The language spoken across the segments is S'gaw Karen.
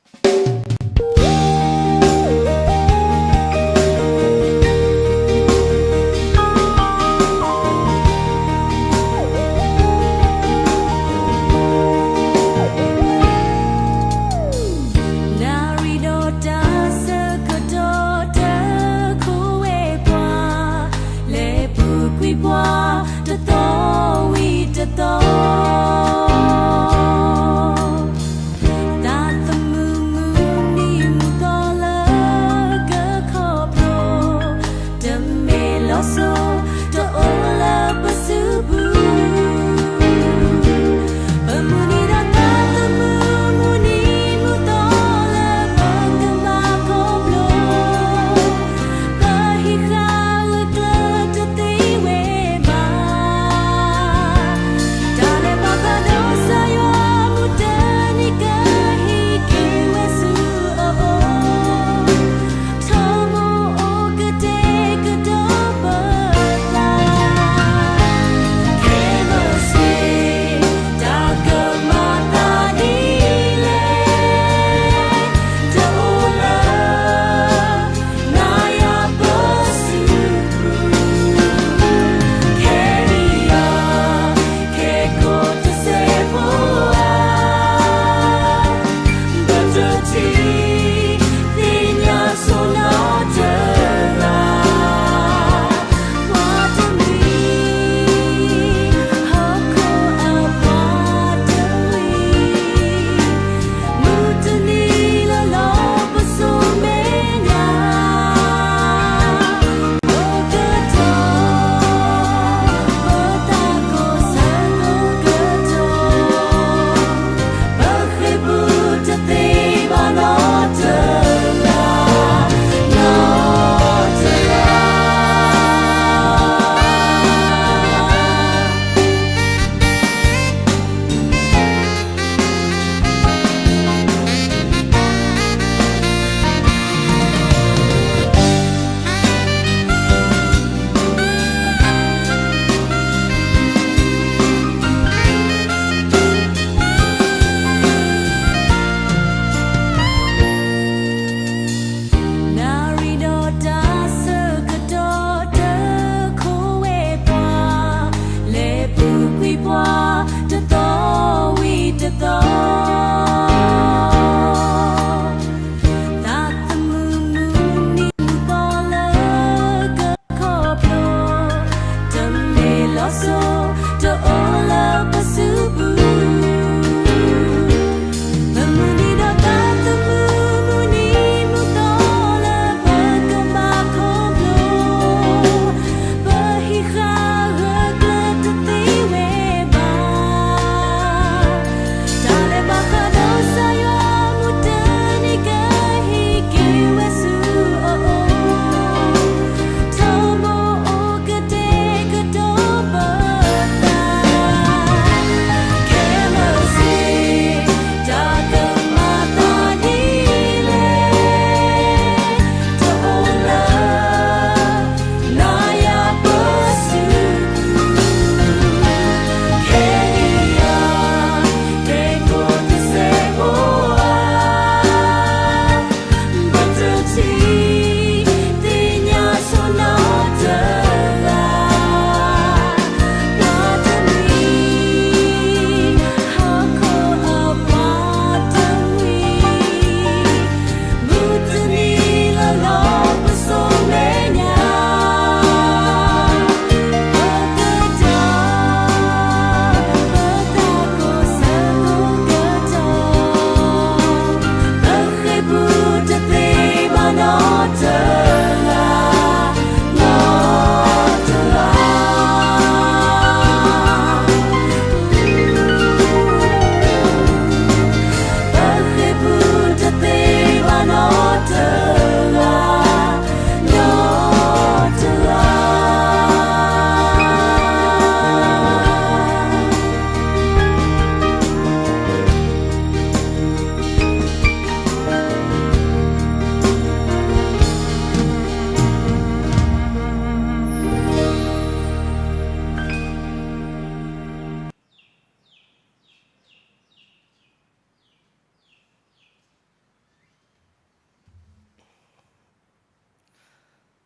နၣ်ရံၣ်ဒီးတၢ်ဆၢကတီၢ် တခူဝဲပှၤ, လဲၤပူၤကွံာ်ပှၤတသီဝံၤတသီ, သးသမူမူ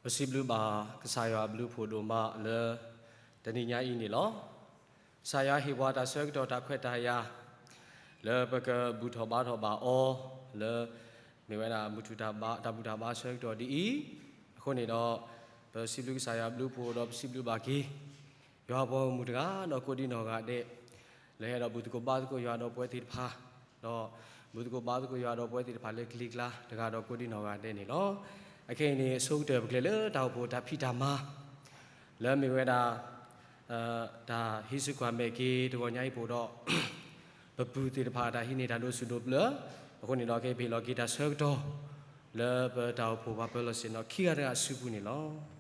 ပစံးဘျုးဘၣ်ကစၢ်ယွၤအဘျုးအဖှိၣ်ဒိၣ်မးလၢ တနံၤညါအံၤန့ၣ်လီၤ. ကစၢ်ယွၤဟ့ၣ်ပှၤတၢ်ဆၢကတီၢ်တၢ်ခွဲးတၢ်ယာ် လၢပကဘူၣ်ထီၣ်ဘါထီၣ်ဘၣ်အီၤ လၢ မ့ၢ်ဝဲဒၣ်မုၢ်ထူၣ်တၢ်ဘူၣ်တၢ်ဘါဆၢကတီၢ်ဒ်အံၤ, အဃိန့ၣ်ဒီး ပစံးဘျုးကစၢ်ယွၤအဘျုးအဖှိၣ်ဒီးပစံးဘျုးဘၣ်က့ၤ ယွၤပှၤဂီၢ်မုၢ်တဂၤဒီးကိးဒံနီၢ်ဂၤဒဲး လၢဟဲဒီးဘူၣ်သကိးဘါသကိးယွၤဒီးပဝဲသ့ၣ်တဖၣ်, ဒီးဘူၣ်သကိးဘါသကိးယွၤဒီးပဝဲသ့ၣ်တဖၣ်လၢကလံၤကျါတဂၤဒီးကိးဒံနီၢ်ဂၤဒဲးန့ၣ်လီၤ. အခဲအံၤန့ၣ် အဆိကတၢၢ်ပကျဲၤလၢတၢ်အိၣ်ဖှိၣ်တၢ်ဖံးတၢ်မၤ လၢမ့ၢ်ဝဲဒၣ် တၢ်ဟံးစုကွၢ်မဲာ်က့ၤတဂီၤညါအံၤပအိၣ်ဒီး ပပုၢ်သ့ၣ်တဖၣ်တၢ်ဟံးန့ၢ်တၢ်ဒိးဆူၣ်ဒိးဘျၢ, အဃိန့ၣ်ဒီးခဲအံၤပဟ့ၣ်လီၤက့ၤတၢ်ဆၢကတီၢ် လၢပတၢ်အိၣ်ဖှိၣ်ပှၤပၢၤလီၢ်ဆ့ၣ်နီၤခံဂၤတဂၤအစုပူၤန့ၣ်လီၤ.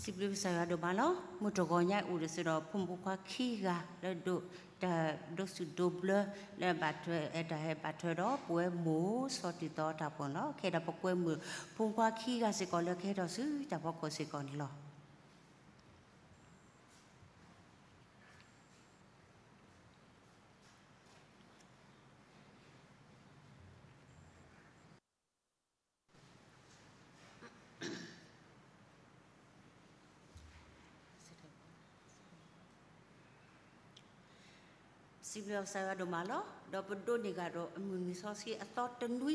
စံးဘျုးကစၢ်ယွၤဒိၣ်မးလီၤ. မုၢ်တဂီၤညါအံၤအိၣ်ဒီးစ့ၢ်ဒီး ဖိမုၣ်ဖိခွါခံဂၤလၢဒိး တၢ်ဒိးဆူၣ်ဒိးဘျၢ လၢဘၣ်ထွဲ အဲၣ်တၢ်ဟဲဘၣ်ထွဲဒီးပဝဲမိၢ်ဆီၣ်တံၢ်သီတၢ်ဖှိၣ်န့ၣ်လီၤ. ခဲဒီးပကွဲမုာ် ဖိမုၣ်ဖိခွါခံဂၤစ့ၢ်ကီးလၢကဟဲထီၣ်ဆူတၢ်ဖီခိၣ်စ့ၢ်ကီးန့ၣ်လီၤ. စံးဘျုးကစၢ်ယွၤဒိၣ်မးလီၤ. ဒီးပဒိးန့ၢ်ဂၤဒီးမုၢ်နံၤစီဆှံအသီတနွံ,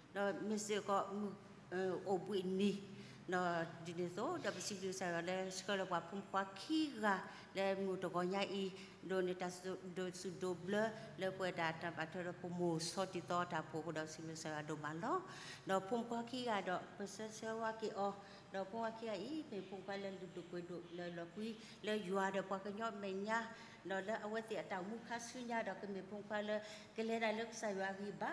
ဒီးမ့ၢ်စ့ၢ်ကီးမုၢ် အိၣ်ဘှံးနံၤ, ဒီးဒ်န့ၣ်အသိး ဒီးပစံးဘျုးကစၢ်ယွၤလၢဆှၢလၢပှၤဖိမုၣ်ဖိခွါခံဂၤ လၢမုၢ်တဂီၤညါအံၤ ဒိးန့ၢ်တၢ်ဒိးဆူၣ်ဒိးဘျၢ လၢပဝဲဒၣ်တၢ်ဘၣ်ထွဲဒီးပမိၢ်ဆီၣ်တံၢ်သီတၢ်ဖှိၣ်အဃိဒီး ပစံးဘျုးကစၢ်ယွၤဒိၣ်မးလီၤ. ဒီးဖိမုၣ်ဖိခွါခံဂၤဒီး ပဆၢဆၢဝါက့ၤအီၤ, ဒီးဖိမုၣ်ဖိခွါခံဂၤအံၤ မ့ၢ်ဖိမုၣ်ဖိခွါလၢလုၢ်ဒိၣ်ပှ့ၤဒိၣ်လၢလီၤကွံ လၢယွၤဒီးပှၤကညီမဲာ်ညါ, ဒီးလၢအဝဲသ့ၣ်အတၢ်အိၣ်မူခါဆူညါဒီး ကမ့ၢ်ဖိမုၣ်ဖိခွါလၢ ကလဲၤတၢ်လၢကစၢ်ယွၤအဂံၢ်ဘါ,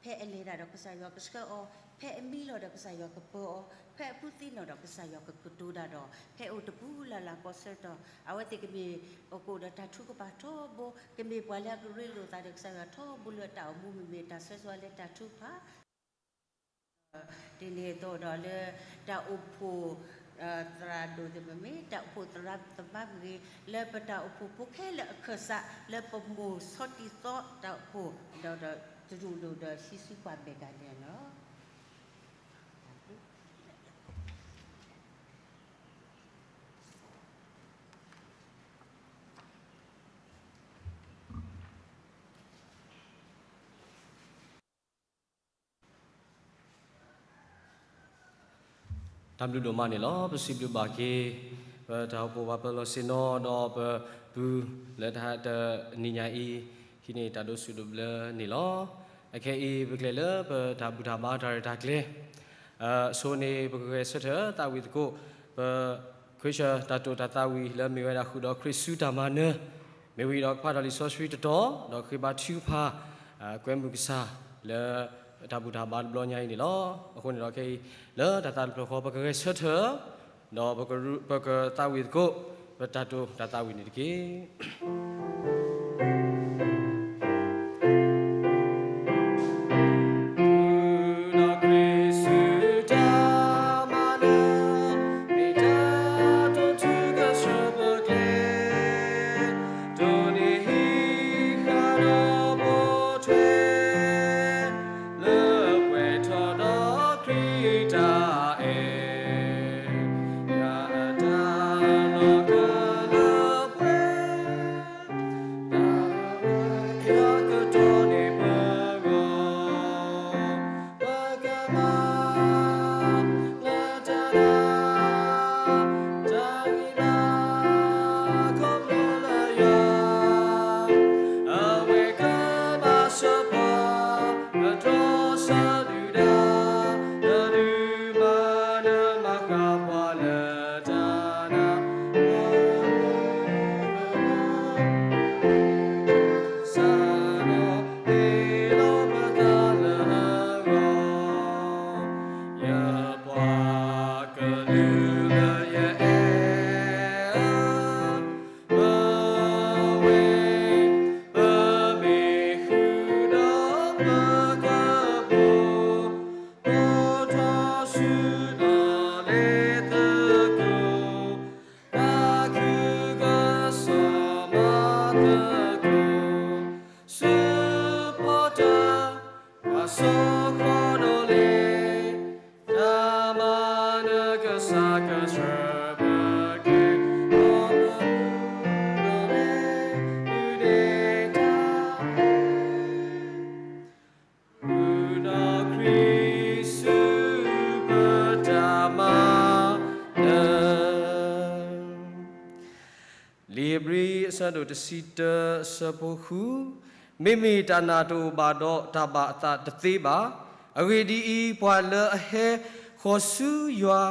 ဖဲအလဲၤတၢ်ဒီးကစၢ်ယွၤကဆှၢအီၤ, ဖဲအမံလီၤဒီးကစၢ်ယွၤကပၢအီၤ, ဖဲအဖုသံနီၣ်ဒီးကစၢ်ယွၤကကတိၤတၢ်ဒီး ဖဲအအိၣ်တပူၤလၢ်လၢ်ကီးဆၢကတီၢ် အဝဲသ့ၣ်ကမ့ၢ်အိၣ်ကအိၣ်ဒီးတၢ်ထုကဖၣ်ထီဘိ, ကမ့ၢ်ပှၤလၢအကရ့လိာ်သးဒီးကစၢ်ယွၤထီဘိလၢတၢ်အိၣ်မူ မ့မ့ၢ်တၢ်ဆၢဂ့ၤဆၢဝါလၢတၢ်ထုကဖၣ် ဒ်န့ၣ်အသိးဒီးလၢတၢ်အိၣ်ဖှိၣ်သရၣ်ဒိၣ်သ့ၣ်မ့ၢ်ဂ့ၤ, တၢ်အိၣ်ဖှိၣ်သရၣ်သမါမ့ၢ်ဂ့ၤ, လၢပတၢ်အိၣ်ဖှိၣ်ဖိခဲလၢာ်အခၢၣ်စး လၢပမိၢ်ဆီၣ်တံၢ်သီတၢ်အိၣ်ဖှိၣ် ဒီးတရူးလိာ်ဒီးဟံးစုကွၢ်မဲာ်တၢ်န့ၣ်လီၤ. တၢ်ဘျုးဒိၣ်မးန့ၣ်လီၤ. ပစံးဘျုးဘၣ်က့ၤ ပတၢ်အိၣ်ဖှိၣ်ပှၤပၢၤလီၢ်ဆ့ၣ်နီၤ ဒီးပပုၢ်လၢတၢ် တနံၤညါအံၤ ဟံးန့ၢ်တၢ်ဒိးဆူၣ်ဒိးဘျၢန့ၣ်လီၤ. အခဲအံၤ ပကျဲၤလၢပတၢ်ဘူၣ်တၢ်ဘါတၢ်ရဲၣ်တၢ်ကျဲၤ အဆိန့ၣ် ပကဂဲၤဆၢထၢၣ်သးဝံၣ်သကိး ပ ခရံာ်စၢၣ်တၢ်တိာ်တၢ်သးဝံၣ်လၢမ့ၢ်ဝဲဒၣ်ဃုာ်ဒီးခရံာ်စုတၢ်မၤနၢၤ မ့ၢ်ဝံၤဒီးကဖးထီၣ်လံာ်စီဆှံတတီၤ ဒီးဃ့ဘါထုကဖၣ် ကွဲမုာ်ကစၢ်လၢ တၢ်ဘူၣ်တၢ်ဘါတဘျီညါအံၤန့ၣ်လီၤ. အဃိန့ၣ်ဒီးခဲအံၤ လၢတၢ်သးတဖျၢၣ်ဃီ ပကဂဲၤဆၢထၢၣ် ဒီးပကသးဝံၣ်သကိး ပတၢ်တိာ်တၢ်သးဝံၣ်န့ၣ်တက့ၢ်. ဃုာ်ဒီးခရံာ်စုတၢ်မၤနၢၤ မ့ၢ်တၢ်တိာ်ထူကဆၢပကျဲ တိၢ်နီၣ်ဟံးဃာ်ဒီးပိာ်ထွဲ လၢပှဲၤထီၣ်ဒီးခရံာ်တၢ်အဲၣ် ယွၤအတၢ်လီၤကလၢပှဲၤ တၢ်ကတီၢ်န့ၣ်ပဂီၢ် ပကမၤ လၢတၢ်နာ် တၢ်ဂံၢ်ဘါ ခီဖျိလၢယွၤ အဝဲကဘၣ်စၢၤပှၤ ပတြီဆၢဒုၣ်ဒါ ဒီးဒုးမၤနၢၤမၤဃၣ်ပှၤလၢတၢ်နာ် စးထီၣ်ဟ့ၣ်လီၤပသးလၢအဂီၢ် ယပှၤကလုာ်လၢယအဲၣ်အီၤ ပဝဲ ပမ့ၢ်ဃုာ်ဒီးပကဘိၣ် ဘိၣ်ထီၣ်ဆူဒီးလ့ၤသကိး သးခုကစီၣ်မၤသကိး အဆၢဒိၣ်တဆံတၢ အဆၢဖိဃု, မ့မ့ၢ်တၢ်နာ်တအိၣ်ဘၣ်ဒီး တၢ်ဘၣ်အသးတသ့ဘၣ်. အဂ့ၢ်ဒ်အံၤ, ပှၤလၢအဟဲဃီၤဆူယွၤ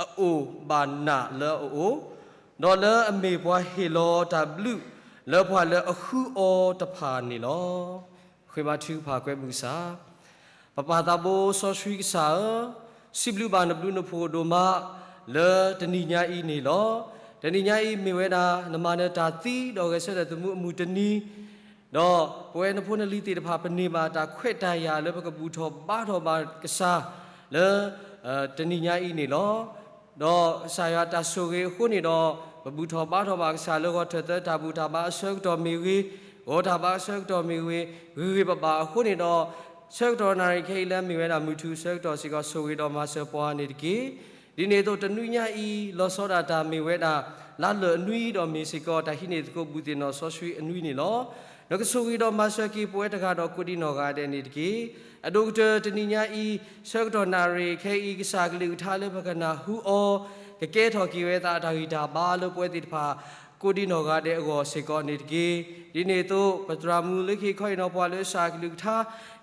အအိၣ် ဘၣ်နာ်လၢအအိၣ်, ဒီးလၢအမ့ၢ်ပှၤဟ့ၣ်လီၤတၢ်ဘျုးလၢပှၤလၢအဃုအီၤတဖၣ်န့ၣ်လီၤ. ဃ့ဘါထုကဖၣ်ကွဲမုာ်ကစၢ် ပပၢ်သးဘိစီဆှံကစၢ်ဧၢ, စံးဘျုးဘၣ်နဘျုးနဖှိၣ်ဒိၣ်မး လၢတနံၤညါအံၤန့ၣ်လီၤ. တနံၤညါအံၤမ့ၢ်ဝဲဒၣ် နမၤနၢၤတၢ်သံဒီးဂဲၤဆၢထၢၣ်သမူအမုၢ်တနံၤ, ဒီးပဝဲနဖိနလံၤသ့ၣ်တဖၣ် ပန့ၢ်ဘၣ်တၢ်ခွဲးတၢ်ယာ်လၢပကဘူၣ်ထီၣ်ဘါထီၣ်ဘၣ်ကစၢ် လၢ တနံၤညါအံၤန့ၣ်လီၤ. ဒီးကစၢ်ယွၤတၢ်ဆိၣ်ဂ့ၤအဃိန့ၣ်ဒီး ပဘူၣ်ထီၣ်ဘါထီၣ်ဘၣ်ကစၢ်လၢဂီၤထၢၣ်သၢတၢ်ဘူၣ်တၢ်ဘါအဆၢကတီၢ်မ့ၢ်ဂ့ၤ, ဂီၤတၢ်ဘါအဆၢကတီၢ်မ့ၢ်ဂ့ၤ, ဂ့ၤဂ့ၤဘၣ်ဘၣ်အဃိန့ၣ်ဒီး ဆၢကတီၢ်နၣ်ရံၣ်ခဲအံၤလၢမ့ၢ်ဝဲဒၣ်မုၢ်ထူၣ်အဆၢကတီၢ်စ့ၢ်ကီး ဆိၣ်ဂ့ၤဒီးမၤစၢၤပှၤန့ၣ်တက့ၢ်. ဒ်န့ၣ်အသိးတနွံညါအံၤ လီၤဆီဒၣ်တၢ်မ့ၢ်ဝဲဒၣ် လါလၢာ်အနွံဒီးမ့ၢ်စ့ၢ်ကီး တၢ်ဟံးန့ၢ်သကိးဘူးသ့ၣ်နီၣ်စီဆှံအနွံန့ၣ်လီၤ. နကဆိၣ်ဂ့ၤဒီးမၤစၢၤက့ၤပဝဲတဂၤဒီးကိးဒံနီၢ်ဂၤဒဲးန့ၣ်တက့ၢ်. အဒိၣ်ကတၢၢ်တနံၤညါအံၤ ဆၢကတီၢ်နၣ်ရံၣ်ခဲအံၤ ကစၢ်အကလုၢ်ကထါလၢပကနၢ်ဟူအီၤ ကကဲထီၣ်က့ၤဝဲသးအတၢ်ဂံၢ်တၢ်ဘါလၢပဝဲသ့ၣ်တဖၣ် ကိးဒံနီၢ်ဂၤဒဲးအဂီၢ်စ့ၢ်ကီးန့ၣ်တက့ၢ်. ဒ်န့ၣ်အသိး ပသရၣ်မုၣ်လၢခံခီအံၤနီၤ ပှၤလၢကစၢ်အကလုၢ်ကထါ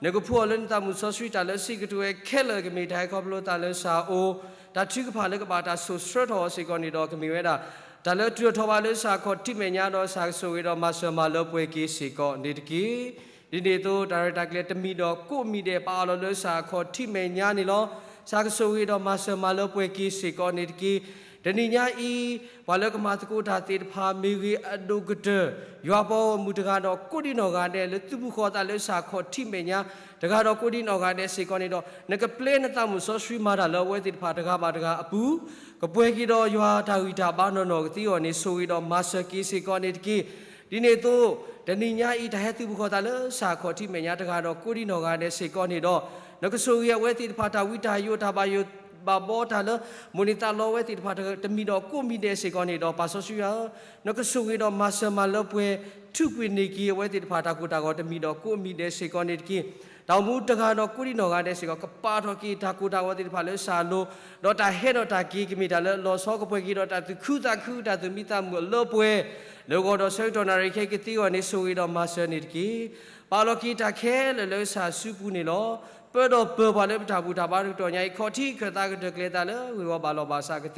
နကဖှူအီၤလၢနသးမုၣ်စီဆှံ တၢ်လၢစံးကတိၤဝဲခဲလၢာ် ကမ့ၢ်တၢ်ဟဲခီဖျိသးလၢကစၢ်အအိၣ်, တၢ်ထုကဖၣ်လၢကဘၣ်တၢ်ဆိၣ်ဆှၢထီၣ်အီၤစ့ၢ်ကီးန့ၣ်ဒီး ကမ့ၢ်ဝဲဒၣ် တၢ်လၢအတုၤထီၣ်ဘၣ်လၢကစၢ်အခီၣ်ထံးမဲာ်ညါဒီး ကစၢ်ကဆိၣ်ဂ့ၤဒီးမၤစၢၤမၤလၢပှဲၤက့ၤစ့ၢ်ကီးန့ၣ်တက့ၢ်. ဒ်န့ၣ်အသိး တၢ်ရဲၣ်တၢ်ကျဲၤတမံၤဒီးကိးမံၤဒဲး ပာ်အီၤလီၤလၢကစၢ်အခီၣ်ထံးမဲာ်ညါန့ၣ်လီၤ. ကစၢ်ကဆိၣ်ဂ့ၤဒီးမၤစၢၤမၤလၢပှဲၤက့ၤစ့ၢ်ကီးန့ၣ်တက့ၢ်. တနံၤညါအံၤ ပှၤလၢကမၤသကိးတၢ်သ့ၣ်တဖၣ်မ့ၢ်ဂ့ၤ အဒိၣ်ကတၢၢ် ယွၤပှၤဂီၢ်မုၢ်တဂၤဒီးကိးဒံနီၢ်ဂၤဒဲး လၢသုးဘူးဃီၤသးလၢကစၢ်အခီၣ်ထံးမဲာ်ညါ တဂၤဒီးကိးဒံနီၢ်ဂၤဒဲးစ့ၢ်ကီးန့ၣ်ဒီး နကပျဲနသးမုၣ်စီဆှံမၤတၢ်လၢအဝဲသ့ၣ်တဖၣ်တဂၤဘၣ်တဂၤအပူၤ, ကပှဲၤက့ၤဒီးယွၤတၢ်ဂံၢ်တၢ်ဘါနီၢ်နီၢ်ကသ့အဂီၢ်န့ၣ် ဆိၣ်ဂ့ၤဒီးမၤစၢၤက့ၤစ့ၢ်ကီးန့ၣ်တက့ၢ်. ဒ်န့ၣ်အသိး တနံၤညါအံၤ တၢ်ဟဲသုးဘူးဃီၤသးလၢကစၢ်အခီၣ်ထံးမဲာ်ညါ တဂၤဒီးကိးဒံနီၢ်ဂၤဒဲးစ့ၢ်ကီးန့ၣ်ဒီး နကဆိၣ်ဂ့ၤအဝဲသ့ၣ်တဖၣ် တၢ်ဝံတၢ်ယိး တၢ်ဘၣ်ယိၣ်ဘၣ်ဘီတၢ်လၢ မိၣ်န့ၢ်သးလီအဝဲသ့ၣ်တဖၣ် တမံၤဒီးကိးမံၤဒဲးစ့ၢ်ကီးန့ၣ်ဒီး ပၢ်စီဆှံယွၤဧၢ, နကဆိၣ်ဂ့ၤဒီးမၤစၢၤမၤလၢပှဲၤ ထုးကွံာ်န့ၢ်က့ၤအဝဲသ့ၣ်တဖၣ် တၢ်ကိၢ်တၢ်ဂီၤ တမံၤဒီးကိးမံၤဒဲးစ့ၢ်ကီးန့ၣ်တက့ၢ်. တၢ်အိၣ်မူတဂၤဒီးကိးဒံနီၢ်ဂၤဒဲးစ့ၢ်ကီး ကပာ်ထီၣ်က့ၤတၢ်ကိၢ်တၢ်ဂီၤသ့ၣ်တဖၣ်လၢကစၢ်အလိၤ, ဒီးတၢ်ဟဲဒီးတၢ်က့ၤ ကမ့ၢ်တၢ်လၢအလီၤဆီ ကပှဲၤက့ၤဒီးတၢ်သူၣ်ခုသးခု တၢ်သူၣ်မံသးမုာ်အလၢပှဲၤ လၢဂီၤဒီးဆၢကတီၢ်နၣ်ရံၣ်ခဲအံၤကသ့အဂီၢ်န့ၣ် ဆိၣ်ဂ့ၤဒီးမၤစၢၤန့ၣ်တက့ၢ်. ပာ်လီၤက့ၤတၢ်ခဲလၢာ်လၢကစၢ်စုပူၤန့ၣ်လီၤ. ပၢဒီးပၢၤပှၤလၢပတၢ်ဘူၣ်တၢ်ဘါတကတီၢ်ညါအံၤ ခီၣ်ထံးခၢၣ်သးကတၢၢ်ကျဲၤသးလၢ ဂ့ၢ်ဝီဘၣ်လီၤဘၣ်စးကသ့အဂီၢ်န့ၣ် ဆိၣ်ဂ့ၤဒီးမၤစၢၤပှၤန့ၣ်တက့ၢ်, အိၣ်ဒီးပှၤန့ၣ်တက့ၢ်, ပၢဒီးပၢၤပှၤန့ၣ်တက့ၢ်, လၢခရံာ်ကစၢ်မံၤအဃိ ပဃ့နၤလီ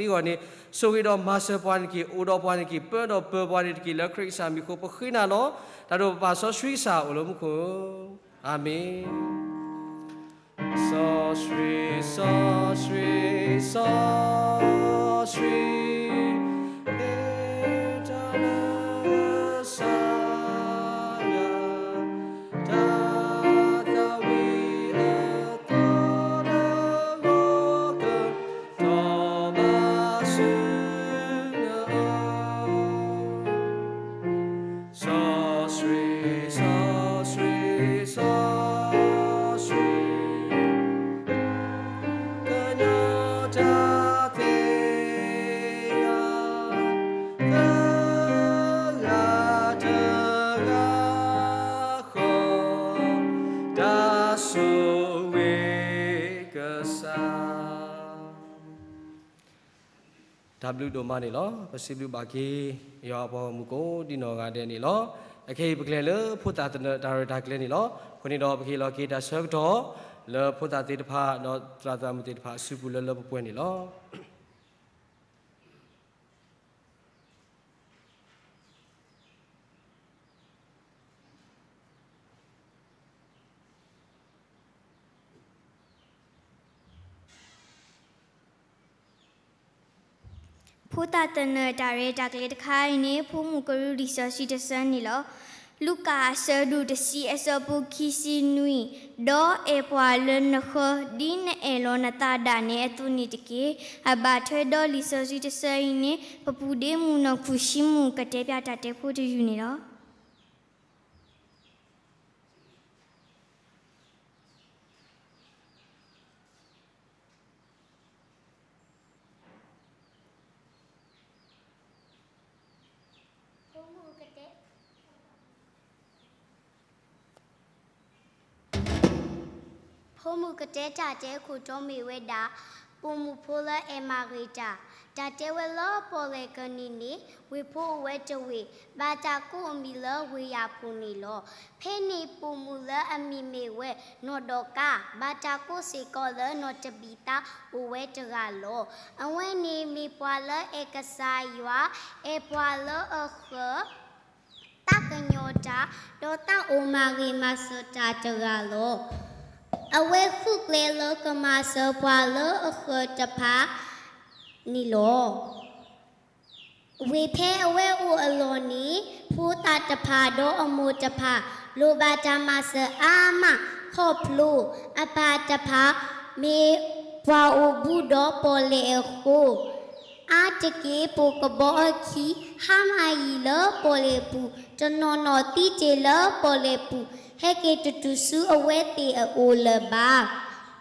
ၤ. တၢ်ဒိၣ်ပပၢ်စီဆှံကစၢ်အိၣ်လၢမူခိၣ်, အၤမ့ၣ်. စီဆှံ, စီဆှံ, စီဆှံ, ဟ့ၣ်တၢ်လၢကစၢ်ယွၤ, တၢ်သးဝံၣ်အသီတဂီၤက တီၢ်ဘၣ်ဆူနအိၣ်, စီဆှံ, စီဆှံ, စီဆှံ, ကညီတၢ်သ့ၣ်ညါ သဂၤတဂၤဃီ, တၢ်ဆိၣ်ဂ့ၤကစၢ် တၢ်ဘျုးဒိၣ်မးန့ၣ်လီၤ. ပစံးဘျုးဘၣ်က့ၤ ယွၤအပှၤဂီၢ်မုၢ်ကိးဒံနီၢ်ဂၤဒဲးန့ၣ်လီၤ. အခဲအံၤပကလဲၤလၢဖိသၣ်သနၢၣ်တၢ်ရဲၣ်တၢ်ကျဲၤန့ၣ်လီၤ. အဃိန့ၣ်ဒီး ပကဟ့ၣ်လီၤက့ၤတၢ်ဆၢကတီၢ် လၢဖိသၣ်သ့ၣ်တဖၣ် ဒီးသရၣ်သရၣ်မုၣ်သ့ၣ်တဖၣ်အစုပူၤလၢလၢပှဲၤပှဲၤန့ၣ်လီၤ. ဖိသၣ်သနၢၣ်တၢ်ရဲၣ်တၢ်ကျဲၤတခါအံၤန့ၣ် ဖိမုၣ်ကရူၢ်လံာ်စီဆှံတဆၢန့ၣ်လီၤ. လူၤကၣ်အဆၢဒိၣ်တဆံအဆၢဖိခံဆံနွံ, ဒီးအဲၣ်ပှၤလၢနဃၢၤ ဒ်နအဲၣ်လီၤနသးဒၣ်နဲအသိးန့ၣ်တက့ၢ်. အဘၣ်ထွဲဒီးလံာ်စီဆှံတဆၢအံၤန့ၣ် ပပူၤဒ့မုၣ်နီၢ်ခိၣ်ၡံမူၣ်ကတဲဖျါတၢ်တဲဖိတယုၢ်န့ၣ်လီၤ. ဖိမုၣ်ကတဲတၢ်တဲခိၣ်တီမ့ၢ်ဝဲဒၣ်, ပိာ်မုၣ်ဖိလၢအဲၣ်မၤဂ့ၤတၢ်. တၢ်တဲဝဲလၢပီၣ်လဲၣ်ကနံၣ်န့ၣ် ဝ့ၢ်ဖိအိၣ်ဝဲတဝ့ၢ်, ဘၣ်တၢ်ကိးအမံၤလၢဝ့ၢ်ယၤဖှိၣ်န့ၣ်လီၤ. ဖဲန့ၣ်ပိာ်မုၣ်လၢအမံၤမ့ၢ်ဝဲ နီၢ်ဒီကၤ, ဘၣ်တၢ်ကိးစ့ၢ်ကီးလၢနီၢ်တဘံးသါ အိၣ်ဝဲတဂၤလီၤ. အဝဲန့ၣ်မ့ၢ်ပှၤလၢအဲၣ်ကစၢ်ယွၤ, အဲၣ်ပှၤလၢအဃၢၤ သးကညီၤတၢ်, ဒီးသးအိၣ်မၤဂ့ၤမၤစၢၤတၢ်တဂၤလီၤ. အဝဲဃုကျဲလၢကမၤစၢၤပှၤလၢအဃၢၤတဖၣ်န့ၣ်လီၤ. ဝ့ၢ်ဖဲအဝဲအိၣ်အလီၢ်န့ၣ် ဖိသၣ်တဖၣ်ဒီးအမိၢ်တဖၣ် လိၣ်ဘၣ်တၢ်မၤစၢၤအါမး ခီဖျိအပၢ်တဖၣ် မ့ၢ်ပှၤအိၣ်ဘူးဒီးပီၣ်လဲၣ်အဃိ အါတက့ၢ်ပိာ်ကဘီအခံ ဟါမၢ်ယံၤလၢပီၣ်လဲၣ်ပူၤ, တနီၤနီၤသံတ့ၢ်လၢပီၣ်လဲၣ်ပူၤ ဟဲက့ၤတတုၤဆူအဝဲသ့ၣ်အအိၣ်လၢၤဘၣ်.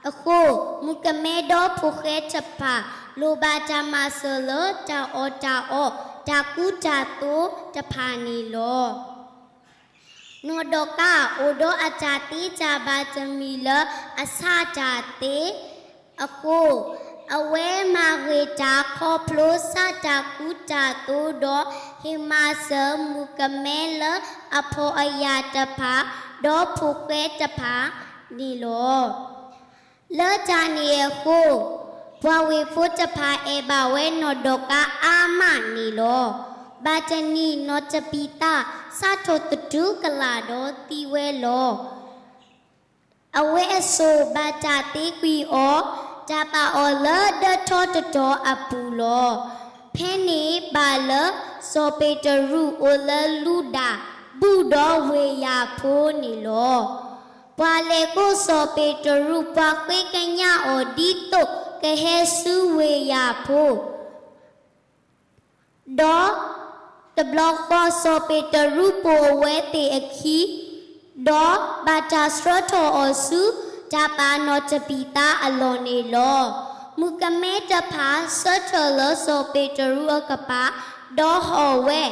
အဃိ မုၣ်ကမဲဒီးဖိၣ်ဃဲတဖၣ် လိၣ်ဘၣ်တၢ်မၤစၢၤလၢတၢ်အီၣ်တၢ်အီ, တၢ်ကူတၢ်သိးတဖၣ်န့ၣ်လီၤ. နီၢ်ဒီကၤ အိၣ်ဒီးအတၢ်သ့တၢ်ဘၣ်တမံၤလၢအဆးတၢ်သ့အဃိ, အဝဲမၤဂ့ၤတၢ်ခီဖျိဆးတၢ်ကူတၢ်သိးဒီး ဟ့ၣ်မၤစၢၤမုၣ်ကမဲလၢအဖှီၣ်အယာ်တဖၣ် ဒီးဖိၣ်ဃဲတဖၣ်န့ၣ်လီၤ. လၢတၢ်န့ၣ်အဃိ, ပှၤဝ့ၢ်ဖိတဖၣ်အဲၣ်ဘၣ်ဝဲနီၢ်ဒီကၤအါမးန့ၣ်လီၤ. ဘၣ်တနံၤနီၢ်တဘံးသါ စးထီၣ်သတူၢ်ကလာ်ဒီးသံဝဲလီၤ. အဝဲအစိၣ်ဘၣ်တၢ်သံကွံာ်အီၤ, တၢ်ပာ်အီၤလၢဒၢထီတတီၤအပူၤလီၤ. ဖဲန့ၣ်ဘၣ်လၢစီၤပ့းတရူးအိၣ်လၢလူဒၤ ဘူးဒီးဝ့ၢ်ယၤဖိန့ၣ်လီၤ. ပှၤလဲၤကိးစီၤပ့းတရူး ပှၤဃ့ကညးအီၤဒ်သိးကဟဲဆူဝ့ၢ်ယၤဖိ ဒီးတဘျီဃီစီၤပ့းတရူးပိာ်အဝဲသ့ၣ်အခံ, ဒီးဘၣ်တၢ်ဆှၢထီၣ်အီၤဆူ တၢ်ပာ်နီၢ်တဘံးသါအလီၢ်န့ၣ်လီၤ. မုၣ်ကမဲတဖၣ်ဆၢထၢၣ်လၢစီၤပ့းတရူးအကပၤ, ဒီးဟီၣ်ဝဲ,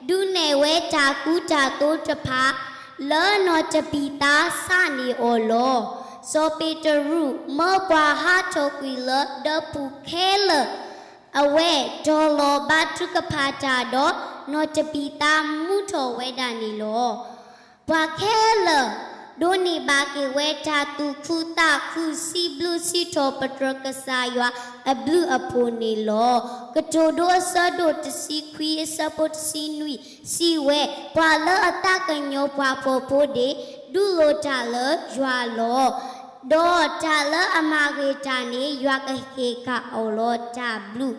ဒုးနဲၣ်ဝဲတၢ်ကူတၢ်သိးတဖၣ် လၢနီၢ်တဘံးသါဆးန့ၢ်အီၤလီၤ. စီၤပ့းတရူးမၢပှၤဟးထီၣ်ကွံာ်လၢဒၢပူၤခဲလၢာ် အဝဲတီၤလီၤဘါထုကဖၣ်တၢ်ဒီး နီၢ်တဘံးသါမူထီၣ်ဝဲဒၣ်န့ၣ်လီၤ. ပှၤခဲလၢာ် ဒိးန့ၢ်ဘၣ်က့ၤဝဲတၢ်သူၣ်ခုသးခု စံးဘျုးစံးထီၣ်ပတြၢၤကစၢ်ယွၤအဘျုးအဖှိၣ်န့ၣ်လီၤ. ကတိၤဒိအဆၢဒိၣ်တဆံခွံ အဆၢဖိတဆံနွံ စံးဝဲ, ပှၤလၢအသးကညီၤပှၤဖှီၣ်ဖိန့ၣ် ဒုးလိၣ်တၢ်လၢယွၤလီၤ. ဒီးတၢ်လၢအမၤဂ့ၤတၢ်န့ၣ် ယွၤကဟ့ၣ်က့ၤအီၤလီၤတၢ်ဘျုး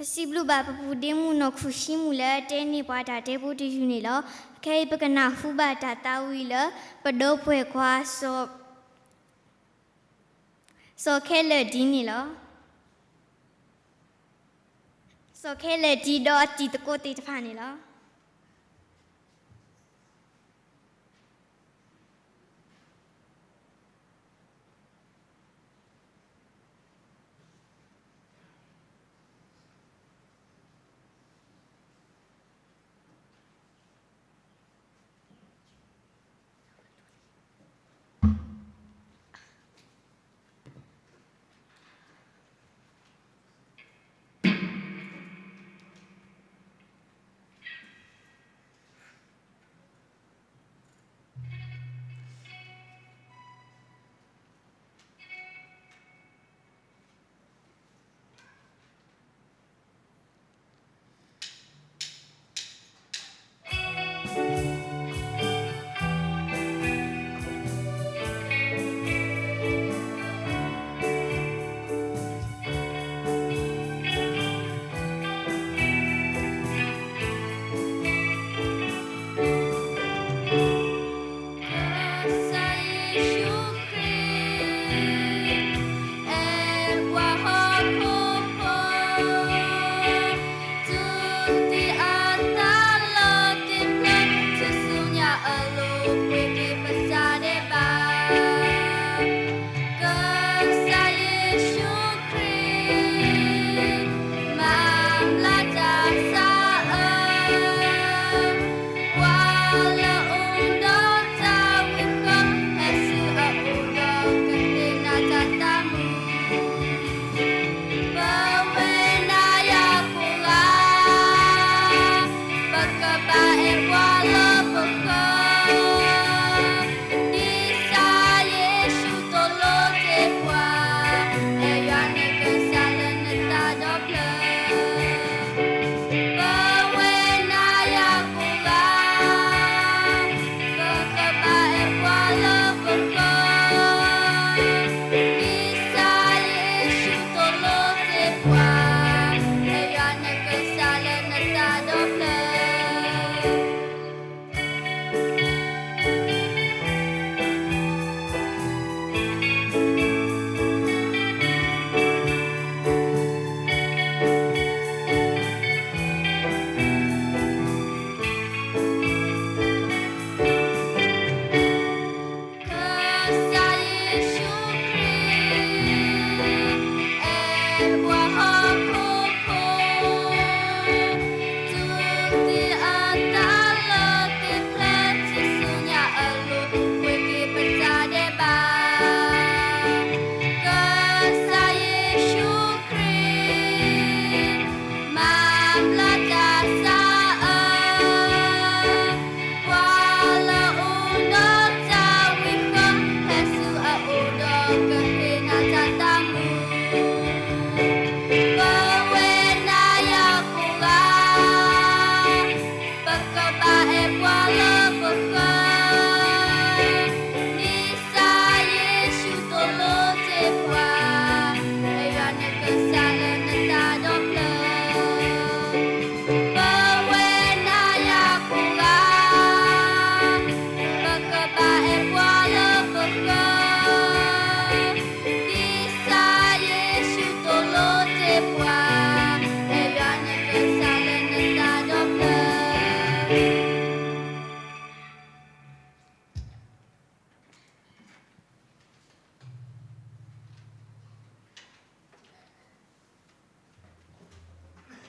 ပစံးဘျုးဘၣ်ပပူၤဒ့မုၣ်နီၢ်ခူၣ်ဆံမူးလၢအတဲန့ၢ်ပှၤတၢ်တဲဖိတယုၢ်န့ၣ်လီၤ. ခဲအံၤပကနၢ်ဟူဘၣ်တၢ်သးဝံၣ်လၢ ပဒီပုၢ်ဝဲၢ်ခွါ စီၤခဲလၢာ်ဒ်န့ၣ်လီၤ. စီၤခဲလၢာ်ဒ်ဒီးအတံၤသကိးသ့ၣ်တဖၣ်န့ၣ်လီၤ.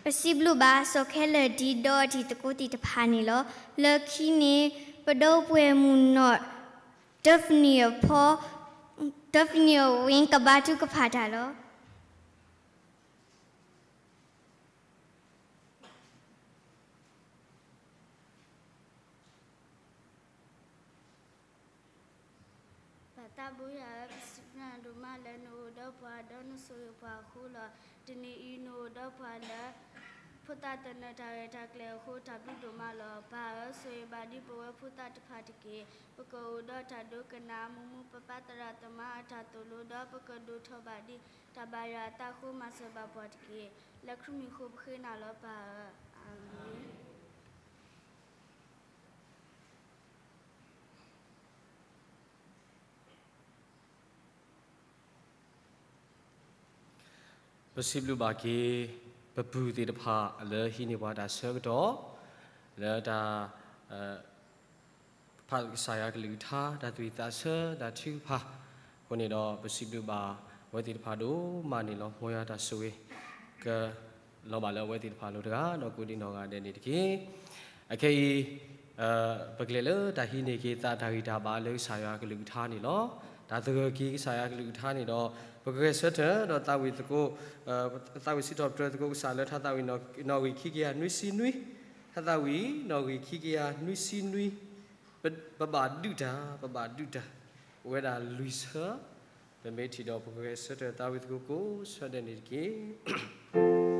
ပစံးဘျုးဘၣ်စီၤခဲလၢာ်ဒ်ဒီးတံၤသကိးသ့ၣ်တဖၣ်န့ၣ်လီၤ. လၢခံန့ၣ် ပဒီပုၢ်ဝဲၢ်မုၣ်နီၢ် Daphne အဖီ Daphne အဝ့ၢ် ကဘါထုကဖၣ်တၢ်လီၤ. ပၢ်သးဘိယွၤဧၢ, ပစံးဘျုးနၤဒိၣ်မးလၢနအိၣ်ဒီးပှၤဒီးနဆိၣ်ဂ့ၤပှၤအဃိလီၤ. တနံၤအံၤ နအိၣ်ဒီးပှၤလၢ ဖိသၣ်သနၢၣ်တၢ်ရဲၣ်တၢ်ကျဲၤအဃိ တၢ်ဘျုးဒိၣ်မးလီၤ. ပၢ်ဧၢ, ဆိၣ်ဂ့ၤဘၣ်ဒံးပဝဲဖိသၣ်တဖၣ်တက့ၢ်. ပကအိၣ်ဒီးတၢ်ဒိကနၣ် မူမူပပၢ်သရၣ်သမါအတၢ်သိၣ်လိဒီး ပကဒိၣ်ထီၣ်ဘၣ်ဒံး တၢ်ဘၣ်ယွၤအသးအဃိ မၤစၢၤဘၣ်ပှၤတက့ၢ်. လၢခရံာ်မံၤအဃိပဃ့နၤလီၤ ပၢ်ဧၢ. အၤမ့ၣ်. ပစံးဘျုးဘၣ်က့ၤ ပပုၢ်သ့ၣ်တဖၣ်လၢဟံးန့ၢ်ပှၤတၢ်ဆၢကတီၢ် လၢတၢ် ဖးကစၢ်ယွၤကလုၢ်ကထါ တၢ်သူၣ်ဝံၣ်သးဆၢ တၢ်ထုကဖၣ်အဃိန့ၣ်ဒီး ပစံးဘျုးဘၣ်အဝဲသ့ၣ်တဖၣ်ဒိၣ်မးန့ၣ်လီၤ. မ်ယွၤတၢ်ဆိၣ်ဂ့ၤ ကလီၤဘၣ်လၢအဝဲသ့ၣ်တဖၣ်အလိၤတဂၤ ဒီးကိးဒံးနီၢ်ဂၤဒဲးန့ၣ်တက့ၢ်. အခဲအံၤ ပကလဲၤလၢတၢ်ဟံးန့ၢ်က့ၤသးတၢ်ဂံၢ်တၢ်ဘါလၢကစၢ်ယွၤကလုၢ်ကထါန့ၣ်လီၤ. တၢ်သဂၢၢ်က့ၤကစၢ်ယွၤကလုၢ်ကထါန့ၣ်ဒီး ပကဂဲၤဆၢထၢၣ်ဒီးသးဝံၣ်သကိး သးဝံၣ်စံးထီၣ်ပတြၢၤသကိးကစၢ်လၢထါသးဝံၣ်နီၣ်ဂံၢ်ခံကယၤနွံဆံနွံ, ထါသးဝံၣ်နီၣ်ဂံၢ်ခံကယၤနွံဆံနွံ, ပဘၣ်ဒုးတၢ်, ပဘၣ်ဒုးတၢ်, အိၣ်ဝဲဒၣ်လွံၢ်ဆၢ, ပမ့ၢ်ထံၣ်ဒီးပကဂဲၤဆၢထၢၣ်သးဝံၣ်သကိးကိးဆၢဒဲးန့ၣ်တက့ၢ်.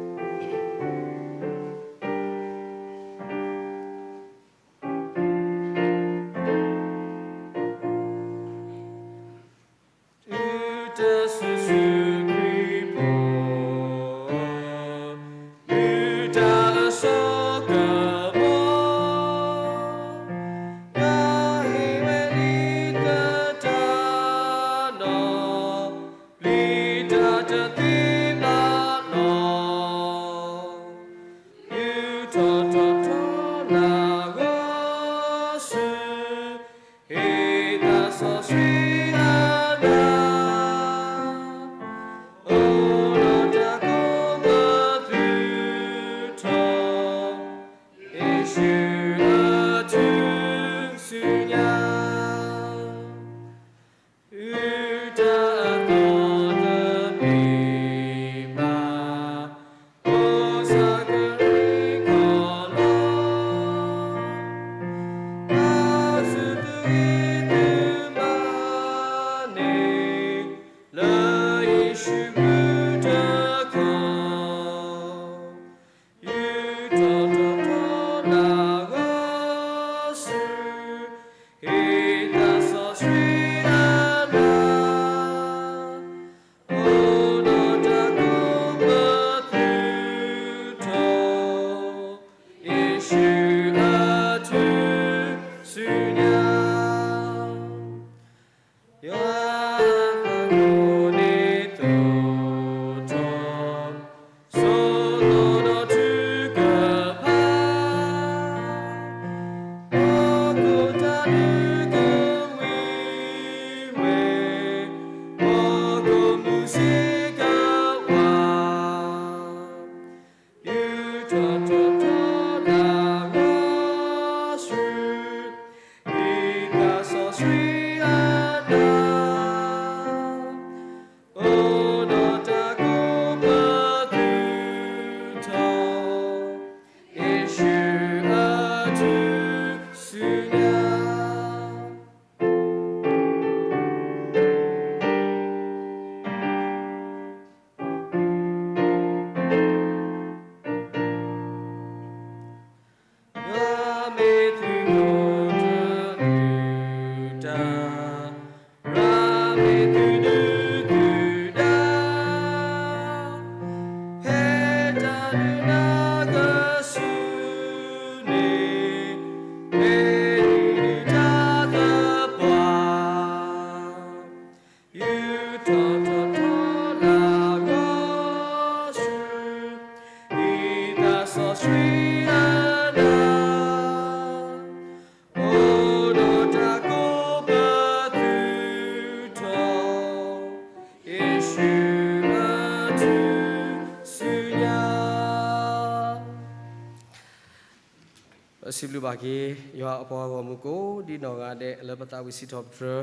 စံးဘျုးဘၣ်က့ၤ ယွၤအပှၤဂီၢ်မုၢ်ကိးဒံနီၢ်ဂၤဒဲး လၢပသးဝံၣ်စံးထီၣ်ပတြၢ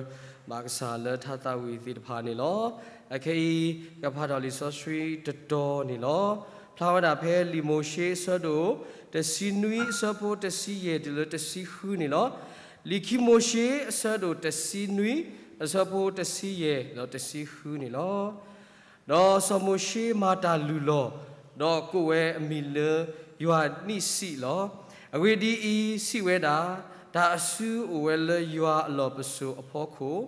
ၤဘၣ်ကစၢ်လၢတၢ်သးဝံၣ်သ့ၣ်တဖၣ်န့ၣ်လီၤ. အခဲအံၤ ကဖးထီၣ်လံာ်စီဆှံတတီၤန့ၣ်လီၤ. ဖျါဝဲဒၣ်ဖဲလံာ်မိၤၡ့အဆၢဒိၣ်တဆံနွံ အဆၢဖိတဆံယဲၢ်တုၤလၢတဆံဃုန့ၣ်လီၤ. လံာ်ခံမိၤၡ့အဆၢဒိၣ်တဆံနွံ အဆၢဖိတဆံယဲၢ်ဒီးတဆံဃုန့ၣ်လီၤ. ဒီးစီၤမိၤၡ့မၤတၢ်လုၢ်လီၢ်, ဒီးကိးဝဲအမံၤလၢယွၤနံၣ်စံးလီၤ. အဂ့ၢ်ဒ်အံၤ, စံးဝဲဒၣ်, တၢ်အစုအိၣ်ဝဲလၢယွၤအလီၢ်ပစိာ်အဖီခိၣ်,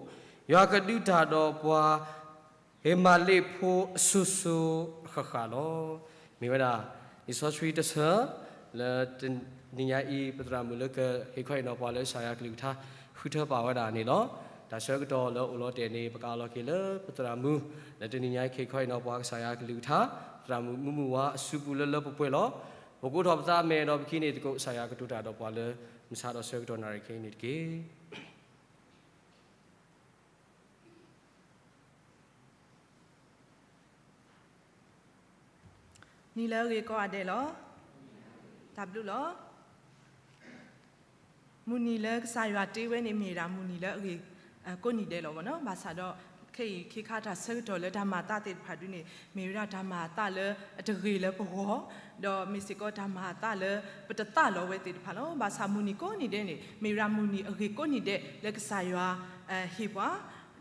ယွၤကဒုးတၢ်ဒီးပှၤ ဧမၤလ့းဖိအစိၤစိၤအဃၣ်ဃၣ်လီၤ. မ့ၢ်ဝဲဒၣ် လံာ်စီဆှံတဆၢ လၢတနံၤညါအံၤ ပသရၣ်မုၣ်လၢကဟ့ၣ်ခီဟ့ၣ်နီၤပှၤလၢကစၢ်ယွၤကလုၢ်ကထါ ဃုထၢပာ်ဝဲဒၣ်န့ၣ်လီၤ. တၢ်ဆၢကတီၢ်လၢအိၣ်လီၤတဲာ်န့ၣ် ပကအးလီၤက့ၤလၢပသရၣ်မုၣ် လၢတနံၤညါအံၤ ကဟ့ၣ်ခီဟ့ၣ်နီၤပှၤကစၢ်ယွၤကလုၢ်ကထါ, သရၣ်မုၣ်မုၢ်မုၢ်ဝါအစုပူၤလၢလၢပှဲၤပှဲၤလီၤ. ပကိးထီၣ်ပသးမဲာ်ဒီးပခံန့ၣ်သကိး ကစၢ်ယွၤကတိၤတၢ်ဒီးပှၤလၢ မုၢ်ဆါဒီးဆၢကတီၢ်နၣ်ရံၣ်ခဲအံၤန့ၣ်တက့ၢ်. နံၤလၢအဂ့ၤကိးဂၤဒဲးလီၤ. တၢ်ဘျုးလီၤ. မုၢ်နံၤလၢကစၢ်ယွၤတ့ဝဲန့ၣ် မ့ၢ်ဝဲဒၣ်မုၢ်နံၤလၢအဂ့ၤ ကိးနံၤဒဲးလီၤဘၣ်နီၤ. ဘၣ်ဆၣ်ဒီး ခဲအံၤခ့ခါတၢ်ဆၢကတီၢ်လၢတၢ်မၤအသးသ့ၣ်တဖၣ်ဒုန့ၣ် မ့ၢ်ဝဲဒၣ်တၢ်မၤအသးလၢအတဂ့ၤလၢပဂီၢ်, ဒီးမ့ၢ်စ့ၢ်ကီးတၢ်မၤအသးလၢ ပတသးလီၤဝဲသ့ၣ်တဖၣ်လီၤ. ဘၣ်ဆၣ်မုၢ်နံၤကိးနံၤဒဲးန့ၣ် မ့ၢ်ဝဲဒၣ်မုၢ်နံၤအဂ့ၤကိးနံၤဒဲးလၢကစၢ်ယွၤ ဟ့ၣ်ပှၤ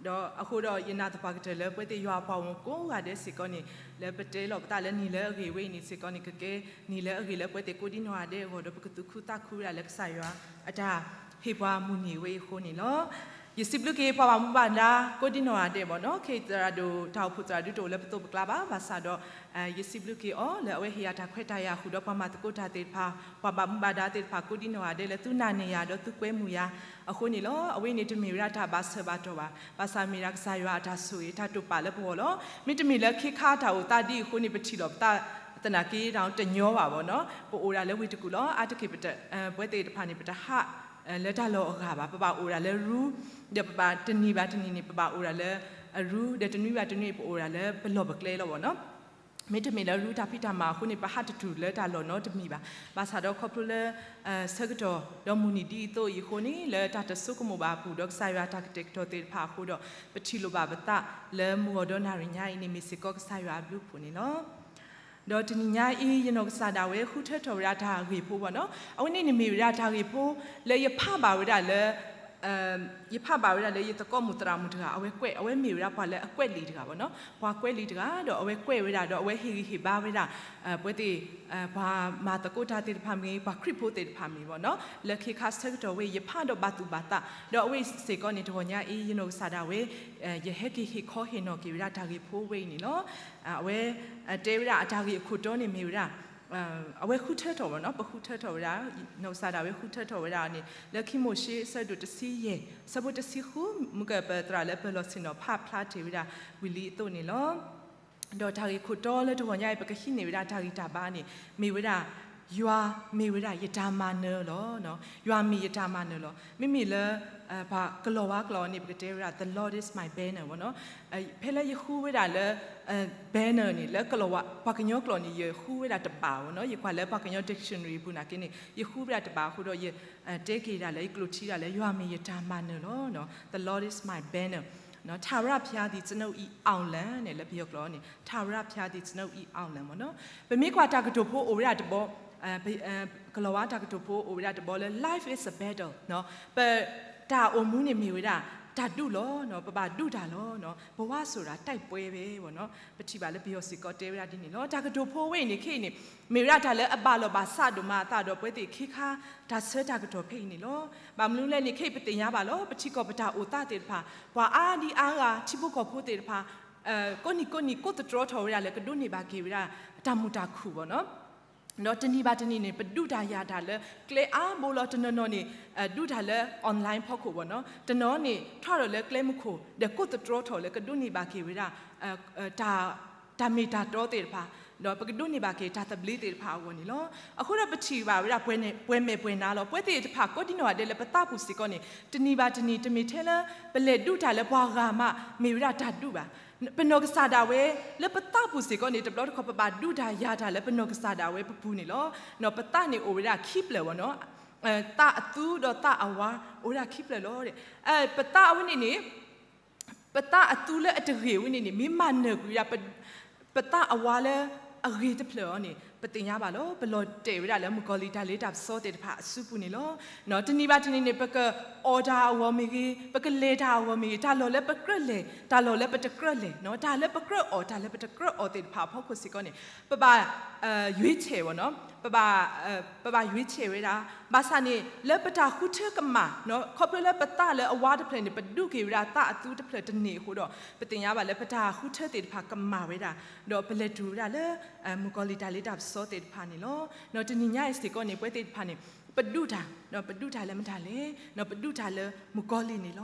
ဒီးအဃိဒီးယနာ်သပှၢ်ကတၢၢ်လၢပဝဲသ့ၣ်ယွၤအပှၤဂီၢ်မုၢ်ကိးဂၤဒဲးစ့ၢ်ကီးန့ၣ် လၢပတဲလီၤပသးလၢနံၤလၢအဂ့ၤဝဲအံၤန့ၣ်စ့ၢ်ကီးန့ၣ် ကကဲနံၤလၢအဂ့ၤလၢပဝဲသ့ၣ်ကိးဒံနီၢ်ဂၤဒဲးအဂီၢ် ဒီးပကသူၣ်ခုသးခုဝဲဒၣ်လၢကစၢ်ယွၤအတၢ်ဟ့ၣ်ပှၤမုၢ်နံၤဝဲအံၤအဃိန့ၣ်လီၤ. ယစံးဘျုးက့ၤပှၤဘၣ်မူဘၣ်ဒါကိးဒံနီၢ်ဂၤဒဲးဘၣ်နီၤ. ခဲအံၤသရၣ်ဒိၣ်တၢ်အိၣ်ဖှိၣ်သရၣ်ဒိၣ်တအိၣ်လၢပသိးပကျါဘၣ်. ဘၣ်ဆၣ်ဒီး ယစံးဘျုးက့ၤအီၤလၢအဝဲဟ့ၣ်ယၤတၢ်ခွဲးတၢ်ယာ်ဃုာ်ဒီးပှၤမၤသကိးတၢ်သ့ၣ်တဖၣ် ပှၤဘၣ်မူဘၣ်ဒါသ့ၣ်တဖၣ်ကိးဒံနီၢ်ဂၤဒဲးလၢသုနာ်န့ၢ်ယၤဒီးသုကွဲမုာ်ယၤအဃိန့ၣ်လီၤ. အဝဲန့ၣ်တမ့ၢ်ဝဲဒၣ်တၢ်ဘၣ်ဆၢဘၣ်တီၢ်ဘၣ်. ဘၣ်ဆၣ်မ့ၢ်ဒၣ်ကစၢ်ယွၤအတၢ်ဆိၣ်ဂ့ၤတၢ်တိာ်ပာ်လၢပဂီၢ်လီၤ. မ့တမ့ၢ်လၢခ့ခါတၢ်အိၣ်သးဒ်အံၤအဃိန့ၣ် ပထံၣ်လိာ်ပသးသနာ်က့ဒီးတညီဘၣ်ဘၣ်နီၤ. ပအိၣ်ဒၣ်လၢဝ့ၢ်တကူၣ်လီၤ. အါတက့ၢ်ပဝဲသ့ၣ်တဖၣ်န့ၣ် ပတဟးလၢတၢ်လီၢ်အဂၤဘၣ်. ပဘၣ်အိၣ်ဒၣ်လၢရူ ဒီးပဘၣ်တနံၤဘၣ်တနံၤန့ၣ် ပဘၣ်အိၣ်ဒၣ်လၢအရူ ဒီးတနွံဘၣ်တနွံန့ၣ် ပအိၣ်ဒၣ်လၢပလီၢ်ပကျဲလီၤဘၣ်နီၤ. မ့တမ့ၢ်လၢရူတၢ်ဖံးတၢ်မၤအဃိန့ၣ် ပဟးတတူၢ်လၢတၢ်လီၢ်နီတမံၤဘၣ်. ဘၣ်ဆၣ်ဒီးခီဖျိလၢ ဆၢကတီၢ်ဒီးမုၢ်နံၤဒ်အံၤအသိးအံၤအဃိန့ၣ် လၢတၢ်တဆိကမိၣ်ဘၣ်အပူၤဒီးကစၢ်ယွၤတၢ်ကတဲာ်ကတီၤသ့ၣ်တဖၣ်အဃိဒီး ပထံၣ်လိာ်ဘၣ်ပသးလၢမုၢ်ဂီၤဒီးနၣ်ရံၣ်ညါအံၤန့ၣ် မ့ၢ်စ့ၢ်ကီးကစၢ်ယွၤအဘျုးအဖှိၣ်န့ၣ်လီၤ. ဒီးတနံၤညါအံၤ ယနီၢ်ကစၢ်ဒၣ်ဝဲဃုထၢထီၣ်ဝဲဒၣ်တၢ်ဂ့ၢ်ဖိဘၣ်နီၤ. အဝဲန့ၣ်န့ၣ်မ့ၢ်ဝဲဒၣ်တၢ်ဂ့ၢ်ဖိလၢယဖးဘၣ်ဝဲဒၣ်လၢ ယဖးဘၣ်ဝဲဒၣ်လၢယသကိးမုၣ်သရၣ်မုၣ်တဂၤ အဝဲကွဲး အဝဲမ့ၢ်ဝဲဒၣ်ပှၤလၢအကွဲးလံာ်တဂၤဘၣ်နီၤ. ပှၤကွဲးလံာ်တဂၤ ဒီးအဝဲကွဲးဝဲဒၣ် ဒီးအဝဲဟ့ၣ်ဂံၢ်ဟ့ၣ်ဘါဝဲဒၣ် ပဝဲသ့ၣ် ပှၤမၤသကိးတၢ်သ့ၣ်တဖၣ်မ့ၢ်ဂ့ၤ ပှၤခရံာ်ဖိသ့ၣ်တဖၣ်မ့ၢ်ဘၣ်နီၤ လၢခ့ခါဆၢကတီၢ်ဝဲ ယဖးဒီးဘၣ်သူၣ်ဘၣ်သး ဒီးအဝဲစ့ၢ်ကီးန့ၣ် တဂီၤညါအံၤ ယနီၢ်ကစၢ်ဒၣ်ဝဲ ယဟဲက့ၤဟ့ၣ်ခီဟ့ၣ်နီၤက့ၤဝဲဒၣ်တၢ်ဂ့ၢ်ဖိဝဲအံၤန့ၣ်လီၤ. အဝဲတဲဝဲဒၣ်အတၢ်ဂ့ၢ်အခိၣ်တီန့ၣ်မ့ၢ်ဝဲဒၣ် အဝဲဃုထၢထီၣ်ဘၣ်နီၤ ပဃုထၢထီၣ်ဝဲဒၣ် နီၢ်ကစၢ်ဒၣ်ဝဲဃုထၢထီၣ်ဝဲဒၣ်န့ၣ် လၢခံမိၤၡ့အဆၢဒိၣ်တဆံယဲၢ် အဆၢဖိတဆံဃု မုၢ်ကပၢၤသရၣ်လၢပၢၤလီၢ်ဆ့ၣ်နီၤဖးဖျါထီၣ်ဝဲဒၣ်ဝံၤလံအသိးန့ၣ်လီၤ. ဒီးတၢ်ဂ့ၢ်ခိၣ်တီလၢတဂီၤညါအံၤ ပကဟံးန့ၢ်ဝဲဒၣ်တၢ်ဂံၢ်တၢ်ဘါန့ၣ် မ့ၢ်ဝဲဒၣ် ယွၤမ့ၢ်ဝဲဒၣ်ယတၢ်မၤနၢၤလီၤ. ယွၤမ့ၢ်ယတၢ်မၤနၢၤလီၤ. မ့မ့ၢ်လၢ ပှၤကလီၤဝါကျိာ်န့ၣ် ပကတဲဝဲဒၣ် The Lord is my banner ဘၣ်နီၤ. ဖဲလၢယဃုဝဲဒၣ်လၢ banner န့ၣ် လၢကလီၤဝါ ပှၤကညီကျိာ်န့ၣ် ယဃုဝဲဒၣ်တဘၣ်ဘၣ်နီၤ. ယကွၢ်လၢပှၤကညီ dictionary အပူၤနာ်က့န့ၣ် ယဃုဝဲဒၣ်တဘၣ်အဃိဒီး ယတဲက့ၤဒၣ်လၢယကျိာ်ထံဒၣ်လၢ ယွၤမ့ၢ်ယတၢ်မၤနၢၤလီၤ. The Lord is my banner ထာဝရဘုရားသည် ကျွန်ုပ်၏အောက်လံ န့ၣ် လၢပယီၤကျိာ်န့ၣ် ထာဝရဘုရားသည် ကျွန်ုပ်၏အောက်လံ မ့ၢ်နီၤ. ပမ့ၢ်ကွၢ်တၢ်ကတိၤဖိအိၣ်ဝဲဒၣ်တဘီ ကလီၤဝါတၢ်ကတိၤဖိအိၣ်ဝဲဒၣ်တဘီလၢ life is a battle ပတၢ်အိၣ်မူန့ၣ်မ့ၢ်ဝဲဒၣ် တၢ်ဒုးလီၤ ပဘၣ်ဒုးတၢ်လီၤ ဘဝဆိုတာတိုက်ပွဲပဲ ပထံၣ်ဘၣ်လၢပယီၤစ့ၢ်ကီးတဲဝဲဒၣ်ဒ်န့ၣ်လီၤ. တၢ်ကတိၤဖိဝဲအံၤန့ၣ် ခဲအံၤန့ၣ် မ့ၢ်ဝဲဒၣ်တၢ်လၢအဘၣ်လီၤဘၣ်စးဒိၣ်မးအသးဒီးပဝဲသ့ၣ်ခ့ခါတၢ်ဆၢတၢ်ကတီၢ်ဖဲအံၤန့ၣ်လီၤ. ဘၣ်မနုၤလဲၣ်န့ၣ် ခဲအံၤပသ့ၣ်ညါဘၣ်လီၤ ပထံကီၢ်ပတၢ်အိၣ်သးသ့ၣ်တဖၣ် ပှၤအါဒံအါဂၤ ထံဖိကီၢ်ဖိသ့ၣ်တဖၣ် ကိးနံၤကိးနံၤကိးသတြီထီၣ်ဝဲဒၣ်လၢကဒိးန့ၢ်ဘၣ်က့ၤဝဲဒၣ် တၢ်မုာ်တၢ်ခုၣ်ဘၣ်နီၤ. ဒီးတနံၤဘၣ်တနံၤန့ၣ် ပဒုးတၢ်ယၤတၢ်လၢ ကျဲအါဘိလီၤ. တနီၤနီၤန့ၣ် ဒုးတၢ်လၢ online ဖီခိၣ်ဘၣ်နီၤ. တနီၤန့ၣ် ထီၣ်ဒီးလၢကျဲမုၢ်ခိၣ် ဒီးကိးသတြီထီၣ်လၢကဒိးန့ၢ်ဘၣ်က့ၤဝဲဒၣ် တၢ်မ့ၢ်တၢ်တီသ့ၣ်တဖၣ် ဒီးပကဒိးန့ၢ်ဘၣ်က့ၤတၢ်သဘျ့သ့ၣ်တဖၣ်အဂီၢ်န့ၣ်လီၤ. အဃိဒီးပထံၣ်ဘၣ်ဝဲဒၣ်ပှဲၤမဲာ်ပှဲၤနါလီၤ. ပဝဲသ့ၣ်တဖၣ်ကိးဒံနီၢ်ဂၤဒဲးလၢပသးပူၤစ့ၢ်ကီးန့ၣ် တနံၤဘၣ်တနံၤ တမ့ၢ်ထဲလၢ ပလဲၤဒုးတၢ်လၢပှၤဂၤမး မ့ၢ်ဝဲဒၣ်တၢ်ဒုးဘၣ်. ပနီၢ်ကစၢ်ဒၣ်ဝဲ လၢပသးပူၤစ့ၢ်ကီးန့ၣ် တဘျီတခီၣ်ပဘၣ်ဒုးတၢ်ယၤတၢ်လၢပနီၢ်ကစၢ်ဒၣ်ဝဲပပူၤန့ၣ်လီၤ. ပသးန့ၣ်အိၣ်ဝဲဒၣ်ခံဖျၢၣ်ဘၣ်နီၤ. သးအသူဒီးသးအဝါအိၣ်ဝဲဒၣ်ခံဖျၢၣ်လီၤ. ပသးအဝဲန့ၣ်န့ၣ် ပသးအသူလၢအတဂ့ၤဝဲန့ၣ်န့ၣ် မ့ၢ်မၤနၢၤကွံာ်ဝဲဒၣ် ပသးအဝါလၢအဂ့ၤတဖျၢၣ်အီၤန့ၣ် ပသ့ၣ်ညါဘၣ်လီၤ. ပလီၤတဲာ်ဝဲဒၣ်လၢမုၣ်ကီၤလံၢ်တၢ်လ့တၢ်ပစီသ့ၣ်တဖၣ်အစုပူၤန့ၣ်လီၤ. တနံၤဘၣ်တနံၤန့ၣ် ပကအီၣ်တၢ်အဂီၢ်မ့ၢ်ဂ့ၤ, ပကလဲၤတၢ်အဂီၢ်မ့ၢ်ဂ့ၤ, တၢ်လီၢ်လၢပကြၢးလဲၤ, တၢ်လီၢ်လၢပတကြၢးလဲၤ, တၢ်လၢပကြၢးအီၣ်, တၢ်လၢပတကြၢးအီၣ်သ့ၣ်တဖၣ်အဖီခိၣ်စ့ၢ်ကီးန့ၣ် ပဘၣ် ရွေးချယ် ဘၣ်နီၤ, ပဘၣ် ပဘၣ် ရွေးချယ် ဝဲဒၣ်, ဘၣ်ဆၣ်န့ၣ် လၢပတၢ်ဃုထၢကမၣ်, ခီဖျိလၢပသးလၢအဝါတဖျၢၣ်န့ၣ် ပဒုးက့ၤဝဲဒၣ်သးအသူတဖျၢၣ်တန့ၢ်အဃိဒီး ပသ့ၣ်ညါဘၣ်လၢပတၢ်ဃုထၢသ့ၣ်တဖၣ်ကမၣ်ဝဲဒၣ်, ဒီးပလဲၤတုၤဝဲဒၣ်လၢ မုၣ်ကီၤလံၢ်တၢ်လ့တၢ်ပစီသ့ၣ်တဖၣ်န့ၣ်လီၤ. တနံၤညါအံၤစ့ၢ်ကီးန့ၣ် ပဝဲသ့ၣ်တဖၣ်န့ၣ် ပဒုးတၢ်, ပဒုးတၢ်လၢမတၤလဲၣ်, ပဒုးတၢ်လၢမုၣ်ကီၤလံၢ်န့ၣ်လီ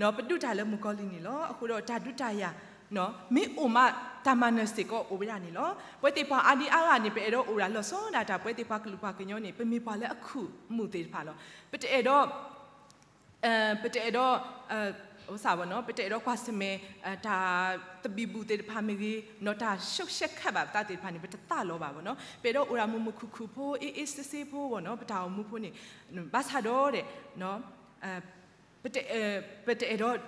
ၤ. ပဒုးတၢ်လၢမုၣ်ကီၤလံၢ်န့ၣ်လီၤ. အဃိဒီးတၢ်ဒုးတၢ်ယၤ မ့ၢ်အိၣ်မး တၢ်မၤနၢၤစ့ၢ်ကီးအိၣ်ဝဲဒၣ်န့ၣ်လီၤ. ပဝဲသ့ၣ်ပှၤအါဒံအါဂၤန့ၣ် ပအဲၣ်ဒိးအိၣ်ဒၣ်လီၤဆီဒၣ်တၢ် ပဝဲသ့ၣ်ပှၤကလုာ်ပှၤကညီန့ၣ် ပမ့ၢ်ပှၤလၢအခုၣ်မုာ်သ့ၣ်တဖၣ်လီၤ. ပတအဲၣ်ဒိး ပတအဲၣ်ဒိး ပတအဲၣ်ဒိးကွၢ်ဆၢၣ်မဲာ် တၢ်သဘံၣ်ဘုၣ်သ့ၣ်တဖၣ်မ့ၢ်ဂ့ၤ, တၢ်ရှုပ်ရှက်ခတ်ဘၣ်ပသးသ့ၣ်တဖၣ်န့ၣ် ပတသးလီၤဘၣ်ဘၣ်နီၤ. ပအဲၣ်ဒိးအိၣ်ဒၣ်မုာ်မုာ်ခုၣ်ခုၣ်ဖိ အေးအေးဆေးဆေးဖိဘၣ်နီၤ ပတၢ်အိၣ်မူဖိန့ၣ်, ဘၣ်ဆၣ်ဒီး ပတအဲၣ်ဒိး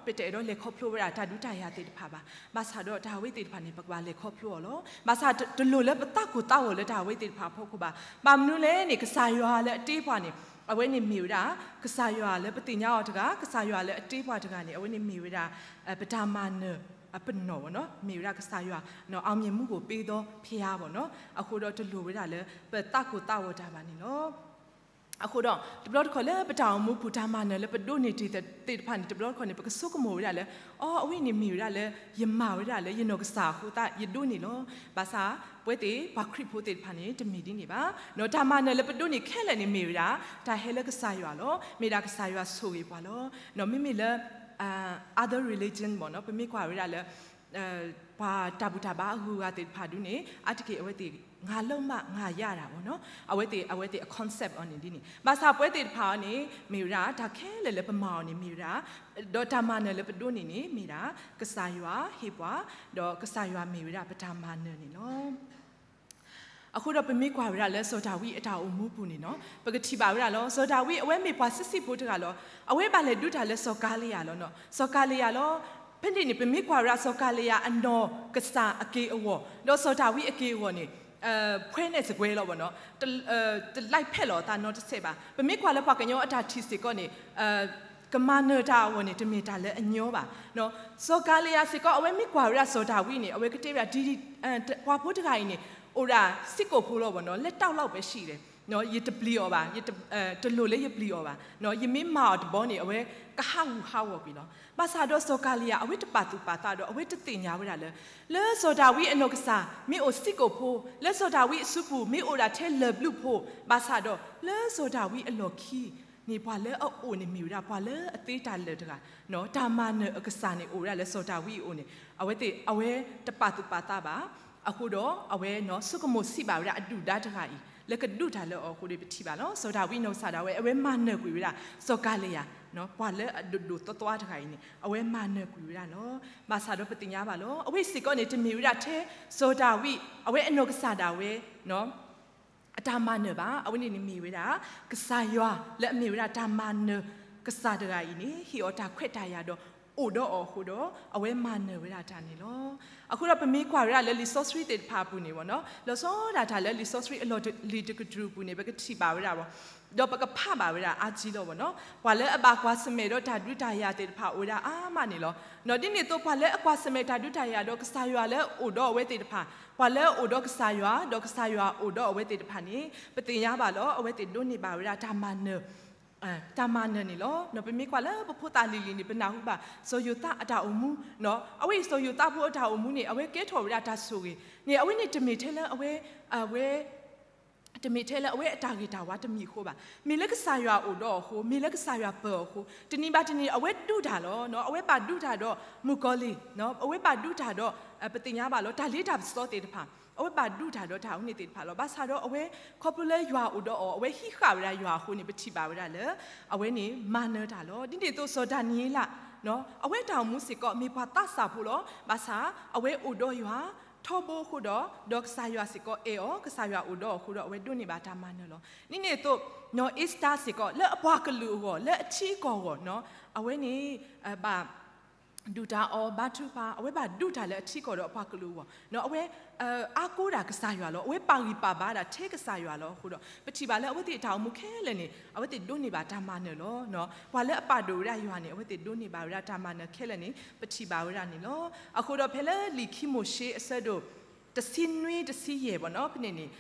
ပတအဲၣ်ဒိးလဲၤခီဖျိဝဲဒၣ်တၢ်ဒုးတၢ်ယၤသ့ၣ်တဖၣ်ဘၣ်. ဘၣ်ဆၣ်ဒီးတၢ်ဝဲသ့ၣ်တဖၣ်န့ၣ် ပကဘၣ်လဲၤခီဖျိအီၤလီၤ. ဘၣ်ဆၣ်တလိၣ်လၢပသးကိၢ်သးဂီၤလၢတၢ်ဝဲသ့ၣ်တဖၣ်အဖီခိၣ်ဘၣ်. ဘၣ်မနုၤလဲၣ်န့ၣ် ကစၢ်ယွၤလၢအတ့ပှၤန့ၣ် အဝဲန့ၣ်မ့ၢ်ဝဲဒၣ် ကစၢ်ယွၤလၢပသ့ၣ်ညါအီၤတဂၤ, ကစၢ်ယွၤလၢအတ့ပှၤတဂၤန့ၣ် အဝဲန့ၣ်မ့ၢ်ဝဲဒၣ် ပတၢ်မၤနၢၤအပနီၣ်ဘၣ်နီၤ, မ့ၢ်ဝဲဒၣ်ကစၢ်ယွၤ အောင်မြင်မှုကိုပေးသောဘုရား ဘၣ်နီၤ. အဃိဒီးတလိၣ်ဝဲဒၣ်လၢပသးကိၢ်သးဂီၤတၢ်ဘၣ်န့ၣ်လီၤ. အဃိဒီး တဘျီတခီၣ်လၢပတၢ်အိၣ်မူပူၤ တၢ်မၤနၢၤလၢပဒိးန့ၢ်တ့ၢ်သ့ၣ်တဖၣ်န့ၣ် တဘျီတခီၣ်န့ၣ် ပကဆိကမိၣ်ဝဲဒၣ်လၢ အီ အဝဲန့ၣ်မ့ၢ်ဝဲဒၣ်လၢ ယမၤဝဲဒၣ်လၢယနီၢ်ကစၢ်အဃိသတး ယဒိးန့ၢ်လီၤ. ဘၣ်ဆၣ် ပဝဲသ့ၣ်ပှၤခရံာ်ဖိသ့ၣ်တဖၣ်န့ၣ် တမ့ၢ်ဒ်န့ၣ်ဘၣ်. တၢ်မၤနၢၤလၢပဒိးန့ၢ်ခဲလၢာ်န့ၣ်မ့ၢ်ဝဲဒၣ် တၢ်ဟဲလၢကစၢ်ယွၤလီၤ. မ့ၢ်ဒၣ်ကစၢ်ယွၤဆိၣ်ဂ့ၤပှၤလီၤ. မ့မ့ၢ်လၢ other religion ဘၣ်နီၤ, ပမ့ၢ်ကွၢ်ဝဲဒၣ်လၢ ပှၤတၢ်ဘူၣ်တၢ်ဘါအဂုၤအဂၤသ့ၣ်တဖၣ်ဒုးန့ၣ် အါတက့ၢ်အဝဲသ့ၣ် ငါလုပ်မှ ငါရတာ ဘၣ်နီၤ, အဝဲသ့ၣ် အဝဲသ့ၣ်အ concept အီၤန့ၣ်ဒ်န့ၣ်. ဘၣ်ဆၣ်ပဝဲသ့ၣ်တဖၣ်အီၤန့ၣ် မ့ၢ်ဝဲဒၣ် တၢ်ခဲလၢာ်လၢပမၤအီၤန့ၣ်မ့ၢ်ဝဲဒၣ် ဒီးတၢ်မၤနၢၤလၢပဒိးန့ၢ်န့ၣ် မ့ၢ်ဒၣ် ကစၢ်ယွၤဟ့ၣ်ပှၤ, ဒီးကစၢ်ယွၤမ့ၢ်ဝဲဒၣ်ပတၢ်မၤနၢၤန့ၣ်လီၤ. အဃိဒီးပမ့ၢ်ကွၢ်ဝဲဒၣ်လၢစီၤဒၤဝံးအတၢ်အိၣ်မူပူၤန့ၣ်နီၤ, ပကထံၣ်ဘၣ်ဝဲဒၣ်လီၤ. စီၤဒၤဝံးအဝဲမ့ၢ်ပှၤဆံးဆံးဖိတဂၤလီၤ. အဝဲဘၣ်လဲၤဒုးတၢ်လၢစီၤကၤလံယၤလီၤနီၤ. စီၤကၤလံယၤလီၤ. ဖဲန့ၣ်န့ၣ် ပမ့ၢ်ကွၢ်ဝဲဒၣ်စီၤကၤလံယၤအနီၢ်ကစၢ်အက့ၢ်အဂီၤ ဒီးစီၤဒၤဝံးအက့ၢ်အဂီၤန့ၣ် ဖှဲနဲၣ်စကွဲလီၤဘၣ်နီၤ, တ တလိုက်ဖဲလီၤအသးနီတစဲးဘၣ်. ပမ့ၢ်ကွၢ်လၢပှၤကညီအတၢ်ထံၣ်စ့ၢ်ကီးန့ၣ် ကမၤနၢၤတၢ်အဂီၢ်န့ၣ် တမ့ၢ်တၢ်လၢအညီဘၣ်. စီၤကၤလံယၤစ့ၢ်ကီး အဝဲမ့ၢ်ကွၢ်ဝဲဒၣ်စီၤဒၤဝံးန့ၣ် အဝဲကတဲဝဲဒၣ် ဒ် ပှၤဖိတဂၤအံၤန့ၣ် အိၣ်ဒၣ်စံးကိာ်ဖိလီၤဘၣ်နီၤ, လက်တောက်လောက်ပဲရှိတယ်, ယတပျံၤအီၤဘၣ်, တလိၣ်လၢယပျံၤအီၤဘၣ်, ယမ့ၢ်မၤအီၤတဘျီန့ၣ် အဝဲကဟးဂူာ်ဟးဂီၤကွံာ်လီၤ. ဘၣ်ဆၣ်ဒီးစီၤကၤလံယၤ အဝဲတပာ်သူၣ်ပာ်သးဒီး အဝဲတသ့ၣ်ညါဝဲဒၣ်လၢ လၢစီၤဒၤဝံးအနီၢ်ကစၢ် မ့ၢ်အိၣ်စံးကိာ်ဖိ, လၢစီၤဒၤဝံးအစုပူၤ မ့ၢ်အိၣ်ဒၣ်ထဲလၢၢ်ဘျုးဖိ, ဘၣ်ဆၣ်ဒီး လၢစီၤဒၤဝံးအလီၢ်ခံန့ၣ် ပှၤလၢအအိၣ်န့ၣ်မ့ၢ်ဝဲဒၣ် ပှၤလၢအသ့တၢ်လၢာ်တဂၤ, တၢ်မၤနၢၤအကစၢ်န့ၣ် အိၣ်ဝဲဒၣ်လၢစီၤဒၤဝံးအအိၣ်န့ၣ် အဝဲသ့ၣ် အဝဲတပာ်သူၣ်ပာ်သးဘၣ်. အဃိဒီး အဝဲနီၤ ဆိကမိၣ်စံးဘၣ်ဝဲဒၣ်အဒုၣ်ဒါတဂၤအံၤ လၢကဒုးတၢ်လၢအီၤအဃိဒီး ပထံၣ်ဘၣ်လီၤ. စီၤဒၤဝံးနီၢ်ကစၢ်ဒၣ်ဝဲ အဝဲမၤနၢၤကွံာ်ဝဲဒၣ် စီၤကၤလံယၤ ပှၤလၢအဒိၣ်ဒိၣ်သွါသွါတဂၤအံၤန့ၣ် အဝဲမၤနၢၤကွံာ်ဝဲဒၣ်လီၤ. ဘၣ်ဆၣ်ဒီးပသ့ၣ်ညါဘၣ်လီၤ. အဝဲစ့ၢ်ကီးန့ၣ် တမ့ၢ်ဝဲဒၣ်ထဲ စီၤဒၤဝံး အဝဲအနီၢ်ကစၢ်ဒၣ်ဝဲ အတၢ်မၤနၢၤဘၣ်. အဝဲန့ၣ်န့ၣ်မ့ၢ်ဝဲဒၣ် ကစၢ်ယွၤလၢအမ့ၢ်ဝဲဒၣ်တၢ်မၤနၢၤကစၢ်တဂၤအံၤန့ၣ် ဟ့ၣ်အီၤတၢ်ခွဲးတၢ်ယာ်ဒီး အိၣ်ဒီးအီၤအဃိဒီး အဝဲမၤနၢၤဝဲဒၣ်တၢ်န့ၣ်လီၤ. အဃိဒီးပမ့ၢ်ကွၢ်ဝဲဒၣ်လၢလံာ်စီဆှံသ့ၣ်တဖၣ်အပူၤန့ၣ်ဘၣ်နီၤ, လီၤဆီဒၣ်တၢ်လၢလံာ်စီဆှံအလီၢ်လံၤတကတြူၢ်အပူၤန့ၣ် ပကထံၣ်ဘၣ်ဝဲဒၣ်ဘၣ် ဒီးပကဖးဘၣ်ဝဲဒၣ်အါကံလီၤဘၣ်နီၤ, ပှၤလၢအဘၣ်ကွၢ်ဆၢၣ်မဲာ်ဒီးတၢ်ဒုးတၢ်ယၤသ့ၣ်တဖၣ်အိၣ်ဝဲဒၣ်အါမးန့ၣ်လီၤ. ဒ်န့ၣ်အသိး ပှၤလၢအကွၢ်ဆၢၣ်မဲာ်တၢ်ဒုးတၢ်ယၤဒီးကစၢ်ယွၤလၢအအိၣ်ဒီးအဝဲသ့ၣ်တဖၣ်, ပှၤလၢအအိၣ်ဒီးကစၢ်ယွၤ ဒီးကစၢ်ယွၤအိၣ်ဒီးအဝဲသ့ၣ်တဖၣ်န့ၣ် ပသ့ၣ်ညါဘၣ်လီၤ. အဝဲသ့ၣ်ဒိးန့ၢ်ဘၣ်ဝဲဒၣ်တၢ်မၤနၢၤ တၢ်မၤနၢၤန့ၣ်လီၤ. ပမ့ၢ်ကွၢ်လၢပဖိသၣ်လံၤလံၤန့ၣ် ပနၢ်ဟူဘၣ် စီၤယိၤသးအတၢ်အိၣ်မူ, အဝဲအံၤစီၤယိၤသးဖိအတၢ်အိၣ်မူန့ၣ် အဝဲကဲထီၣ်ဝဲဒၣ်တၢ်ဆိၣ်ဂ့ၤန့ၣ် အဝဲန့ၣ်တမ့ၢ်ထဲလၢအဝဲ အဝဲ တမ့ၢ်ထဲလၢအဝဲအတၢ်ဂ့ၤတၢ်ဝါတမံၤအဃိဘၣ်. မ့ၢ်လၢကစၢ်ယွၤအိၣ်ဒီးအီၤအဃိ, မ့ၢ်လၢကစၢ်ယွၤပၢၤအီၤအဃိ, တနံၤဘၣ်တနံၤ အဝဲဒုးတၢ်လီၤ. အဝဲဘၣ်ဒုးတၢ်ဒီးမုၣ်ကီၤလံၢ်, အဝဲဘၣ်ဒုးတၢ်ဒီး ပသ့ၣ်ညါဘၣ်လီၤ တၢ်လ့တၢ်ပစီသ့ၣ်တဖၣ်, အဝဲဘၣ်ဒုးတၢ်ဒီးတၢ်အဝဲန့ၣ်သ့ၣ်တဖၣ်လီၤ. ဘၣ်ဆၣ်ဒီးအဝဲ ခီဖျိလၢယွၤအိၣ်ဒီးအီၤ အဝဲဟံးဃာ်ဝဲဒၣ်ယွၤအဃိန့ၣ် ပထံၣ်ဘၣ်ဝဲဒၣ်လၢ အဝဲန့ၣ်မၤနၢၤတၢ်လီၤ. ဒ်န့ၣ်အသိးစီၤဒၤနံးယ့လး အဝဲတၢ်အိၣ်မူစ့ၢ်ကီး မ့ၢ်ပှၤသးစၢ်ဖိလီၤ. ဘၣ်ဆၣ် အဝဲအိၣ်ဒီးယွၤ ထီဘိအဃိဒီး, ဒီးကစၢ်ယွၤစ့ၢ်ကီးအဲၣ်အီၤ, ကစၢ်ယွၤအိၣ်ဒီးအဃိဒီး အဝဲဒိးန့ၢ်ဘၣ်တၢ်မၤနၢၤလီၤ. ဒ်န့ၣ်အသိး, နီၢ်အ့ၤစတၢ်စ့ၢ်ကီး လၢအပှၤကလုာ်အဂီၢ်, လၢအထံအကီၢ်အဂီၢ်, အဝဲန့ၣ် ဘၣ် ဒုၣ်တၢ်အီၣ်ဘါထုကဖၣ်, အဝဲဘၣ်ဒုးတၢ်လၢအထံကီၢ်ဒီးအပှၤကလုာ်အဂီၢ်, အဝဲ အါကိးတၢ်ကစၢ်ယွၤလီၤ. အဝဲပာ်ဂံၢ်ပာ်ဘါဒၣ်ထဲကစၢ်ယွၤလီၤ. အဃိဒီး ပထံၣ်ဘၣ်လၢအဝဲသ့ၣ်အတၢ်အိၣ်မူခဲလၢာ်န့ၣ် အဝဲသ့ၣ်ဒိးန့ၢ်ဘၣ်တၢ်မၤနၢၤလီၤ. ပှၤလၢအပာ်ဒိၣ်ဝဲဒၣ်ယွၤန့ၣ် အဝဲသ့ၣ်ဒိးန့ၢ်ဘၣ်ဝဲဒၣ်တၢ်မၤနၢၤခဲလၢာ်န့ၣ် ပထံၣ်ဘၣ်ဝဲဒၣ်န့ၣ်လီၤ. အဃိဒီးဖဲလၢလံာ်ခံမိၤၡ့အဆၢဒိၣ် တဆံနွံ တဆံယဲၢ်ဘၣ်နီၤ, ဖဲန့ၣ်န့ၣ်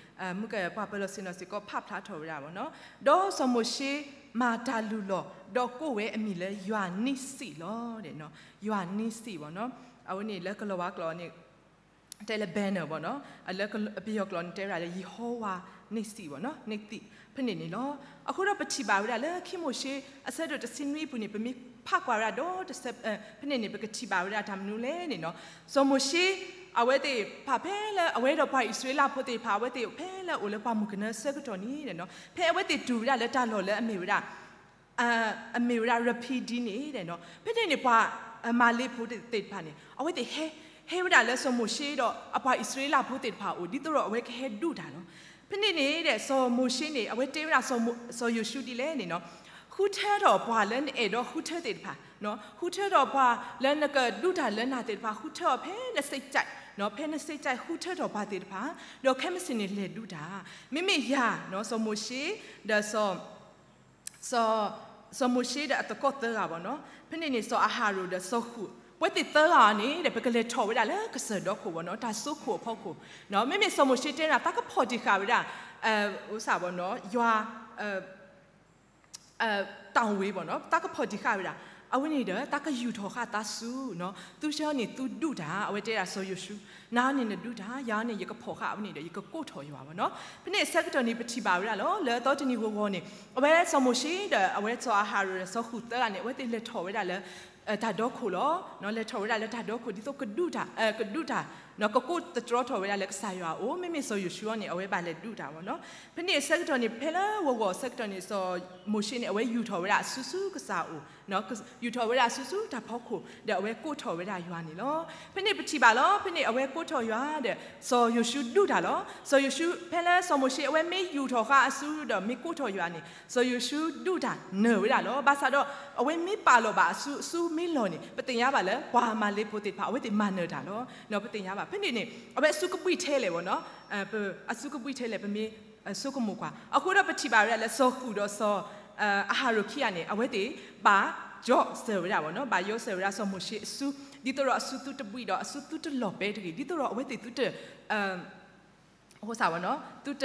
မုၢ်ကပှၤပၢၤလီၢ်ဆ့ၣ်နီၤစ့ၢ်ကီး ဖးဖျါထီၣ်ဝဲဒၣ်ဘၣ်နီၤ, ဒီးစီၤမိၤၡ့မၤတၢ်လုၢ်လီၢ်, ဒီးကိးဝဲအမံၤလၢယွၤနံစံၣ်လီၤ. ယွၤနံစံၣ်ဘၣ်နီၤ, အဝဲန့ၣ်လၢကလီၤဝါကျိာ်န့ၣ် တဲလၢ banner ဘၣ်နီၤ, လၢပယီၤကျိာ်န့ၣ် တဲဝဲဒၣ်လၢ ယဟိဝၤနံစံၣ်ဘၣ်နီၤ, နံစံၣ် ဖဲန့ၣ်န့ၣ်လီၤ. အဃိဒီးပထံၣ်ဘၣ်ဝဲဒၣ်လၢခံမိၤၡ့အဆၢဒိၣ်တဆံနွံအပူၤန့ၣ် ပမ့ၢ်ဖးကွၢ်ဝဲဒၣ်ဒီးတဆၢ ဖဲန့ၣ်န့ၣ် ပကထံၣ်ဘၣ်ဝဲဒၣ်တၢ်မနုၤလဲၣ်န့ၣ်နီၤ, စီၤမိၤၡ့ အဝဲသ့ၣ်ဖးဖဲလၢအဝဲဒီးပှၤအံၣ်စရ့လးဖိသ့ၣ်တဖၣ် အဝဲသ့ၣ်ဖဲလၢအအိၣ်လၢပှၣ်မုၢ်ကနၢအဆၢကတီၢ်န့ၣ်နီၤ, ဖဲအဝဲသ့ၣ်တူၢ်ဝဲဒၣ်လၢတၢ်လီၢ်လၢအမ့ၢ်ဝဲဒၣ် အမ့ၢ်ဝဲဒၣ် ရဖံဒံ န့ၣ်နီၤ, ဖဲန့ၣ်န့ၣ် ပှၤမၤလ့ဖိသ့ၣ်တဖၣ်န့ၣ် အဝဲသ့ၣ်ဟဲ ဟဲဝဲဒၣ်လၢစီၤမိၤၡ့ဒီးအပှၤအံၣ်စရ့လးဖိသ့ၣ်တဖၣ်အအိၣ် ဒ်သိးဒီးအဝဲကဟဲဒုးတၢ်လီၤ. ဖဲန့ၣ်န့ၣ်ဒီး စီၤမိၤၡ့န့ၣ် အဝဲတဲဝဲဒၣ်စီၤယိၤၡူဒ်လဲၣ်န့ၣ်နီၤ, ဃုထၢထီၣ်ပှၤလၢနအဲၣ်ဒိးဃုထၢသ့ၣ်တဖၣ်, ဃုထၢထီၣ်ပှၤလၢနကဒုးတၢ်လၢနၤသ့ၣ်တဖၣ် ဃုထၢအီၤဖဲနစ့ကၠဲး, ဖဲနစ့ကၠဲးဃုထၢထီၣ်ပှၤသ့ၣ်တဖၣ်, ဒီးခဲမုၢ်ဆ့ၣ်န့ၣ်လဲၤဒုးတၢ်, မ့မ့ၢ်ယၤ စီၤမိၤၡ့ ဒီး စီၤမိၤၡ့ဒီးအသကိးသၢဂၤဘၣ်နီၤ, ဖဲန့ၣ်န့ၣ် စီၤအၤဟရိၣ်ဒီးစီၤဃုာ် ပဝဲသ့ၣ်သၢဂၤန့ၣ်ဒီး ပကလဲၤထီၣ်ဝဲဒၣ်လၢကစၢၢ်ဒီခိၣ်ဘၣ်နီၤ, တၢ်စိခိၣ်အဖီခိၣ်, မ့မ့ၢ်စီၤမိၤၡ့တဲဒၣ် သးကဖီၣ်တံၢ်ဃာ်ဝဲဒၣ် အိၣ်စ့ၢ်ဘၣ်နီၤ ယွၤ တၢ်ဝ့ၤဘၣ်နီၤ, သးကဖီၣ်တံၢ်ဃာ်ဝဲဒၣ်, အဝဲန့ၣ်ဒီး သးကယူာ်ထီၣ်ဃာ်သးဆူ သုဆၢန့ၣ်သုဒုးတၢ်, အဝဲတဲဒၣ်စီၤယိၤၡူ, နၤန့ၣ်နဒုးတၢ်, ယၤန့ၣ် ယကဖီၣ်ဃာ်, အဝဲန့ၣ်ဒီး ယကကိးထီၣ်ယွၤဘၣ်နီၤ. ဖဲန့ၣ်အဆၢကတီၢ်န့ၣ် ပထံၣ်ဘၣ်ဝဲဒၣ်လီၤ, လၢအသီတနံၤဂီၤဂီၤန့ၣ် အဝဲစီၤမိၤၡ့ဒီး အဝဲစီၤအၤဟရိၣ်ဒီးစီၤဃုာ်သၢဂၤန့ၣ် အဝဲသ့ၣ်လဲၤထီၣ်ဝဲဒၣ်လၢ တၢ်ဒီခိၣ်လီၤ, လဲၤထီၣ်ဝဲဒၣ်လၢတၢ်ဒီခိၣ် ဒ်သိးကဒုးတၢ်, ကဒုးတၢ်, ကကိးသတြီထီၣ်ဝဲဒၣ်လၢကစၢ်ယွၤအအိၣ်, မ့မ့ၢ်စီၤယိၤၡူန့ၣ် အဝဲဘၣ်လဲၤဒုးတၢ်ဘၣ်နီၤ. ဖဲန့ၣ်အဆၢကတီၢ်န့ၣ် ဖဲလၢဂီၤဂီၤအဆၢကတီၢ်န့ၣ် စီၤမိၤၡ့န့ၣ် အဝဲယူာ်ထီၣ်ဝဲဒၣ်အစုဆူကစၢ်အအိၣ်, ယူာ်ထီၣ်ဝဲဒၣ်အစုဆူတၢ်ဖီခိၣ် ဒီးအဝဲကိးထီၣ်ဝဲဒၣ်ယွၤန့ၣ်လီၤ. ဖဲန့ၣ်ပထံၣ်ဘၣ်လီၤ, ဖဲန့ၣ်အဝဲကိးထီၣ်ယွၤဒီး စီၤယိၤၡူဒုးတၢ်လီၤ. စီၤယိၤၡူ ဖဲလၢစီၤမိၤၡ့ အဝဲမ့ၢ်ယူာ်ထီၣ်ဃာ်အစုဒီးမ့ၢ်ကိးထီၣ်ယွၤန့ၣ် စီၤယိၤၡူဒုးတၢ်နၢၤဝဲဒၣ်လီၤ. ဘၣ်ဆၣ်ဒီး အဝဲမ့ၢ်ပာ်လီၤဘၣ်အစု အစုမ့ၢ်လီၤန့ၣ် ပသ့ၣ်ညါဘၣ်လၢ ပှၤမၤလ့ဖိသ့ၣ်တဖၣ် အဝဲသ့ၣ်မၤနၢၤတၢ်လီၤ. ပသ့ၣ်ညါဘၣ် ဖဲန့ၣ်န့ၣ် အဝဲအစုကဘှံးထဲလဲၣ်ဘၣ်နီၤ, အစုကဘှံးထဲလဲၣ် ပမ့ၢ်ဆိကမိၣ်ကွၢ် အဃိဒီးပထံၣ်ဘၣ်ဝဲဒၣ်လၢစီၤဃုာ်ဒီးစီၤ အၤဟရိၣ်ခံဂၤန့ၣ် အဝဲသ့ၣ်ဘၣ်ယီစၢၤဝဲဒၣ်ဘၣ်နီၤ, ဘၣ်ယီစၢၤဝဲဒၣ်စီၤမိၤၡ့အစု ဒ်သိးဒီးအစုသုတဘှံးဒီးအစုသုတလီၤပဲာ်တဂ့ၤ, ဒ်သိးဒီးအဝဲသ့ၣ်သုတ အဃိသတးဘၣ်နီၤ သုတ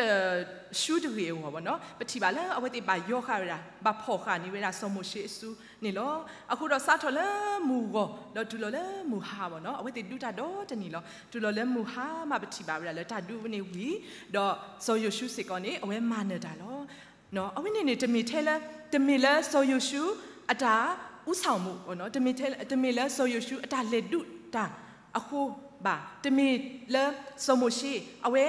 ရှူတဂ့ၤအဂီၢ်ဘၣ်နီၤ, ပထံၣ်ဘၣ်လၢအဝဲသ့ၣ်ဘၣ်ယီဃာ်ဝဲဒၣ် ဘၣ်ဖီၣ်ဃာ်န့ၢ်ဝဲဒၣ်စီၤမိၤၡ့အစုန့ၣ်လီၤ. အဃိဒီးစးထီၣ်လၢမုၢ်ဂီၤ ဒီးတုၤလီၤလၢမုၢ်ဟါဘၣ်နီၤ, အဝဲသ့ၣ်ဒုးတၢ်ဒီတနံၤလီၤ. တုၤလီၤလၢမုၢ်ဟါမး ပထံၣ်ဘၣ်ဝဲဒၣ်လၢတၢ်ဒုးဝဲန့ၣ်ဝံၤ ဒီးစီၤယိၤၡူစ့ၢ်ကီးန့ၣ် အဝဲမၤနၢၤတၢ်လီၤ. အဝဲန့ၣ်န့ၣ် တမ့ၢ်ထဲလၢ တမ့ၢ်လၢစီၤယိၤၡူအတၢ်အူစီၣ်မူး, တမ့ၢ်လၢစီၤယိၤၡူအတၢ်လဲၤဒုးတၢ်အဃိဘၣ်, တမ့ၢ်လၢစီၤမိၤၡ့ အဝဲ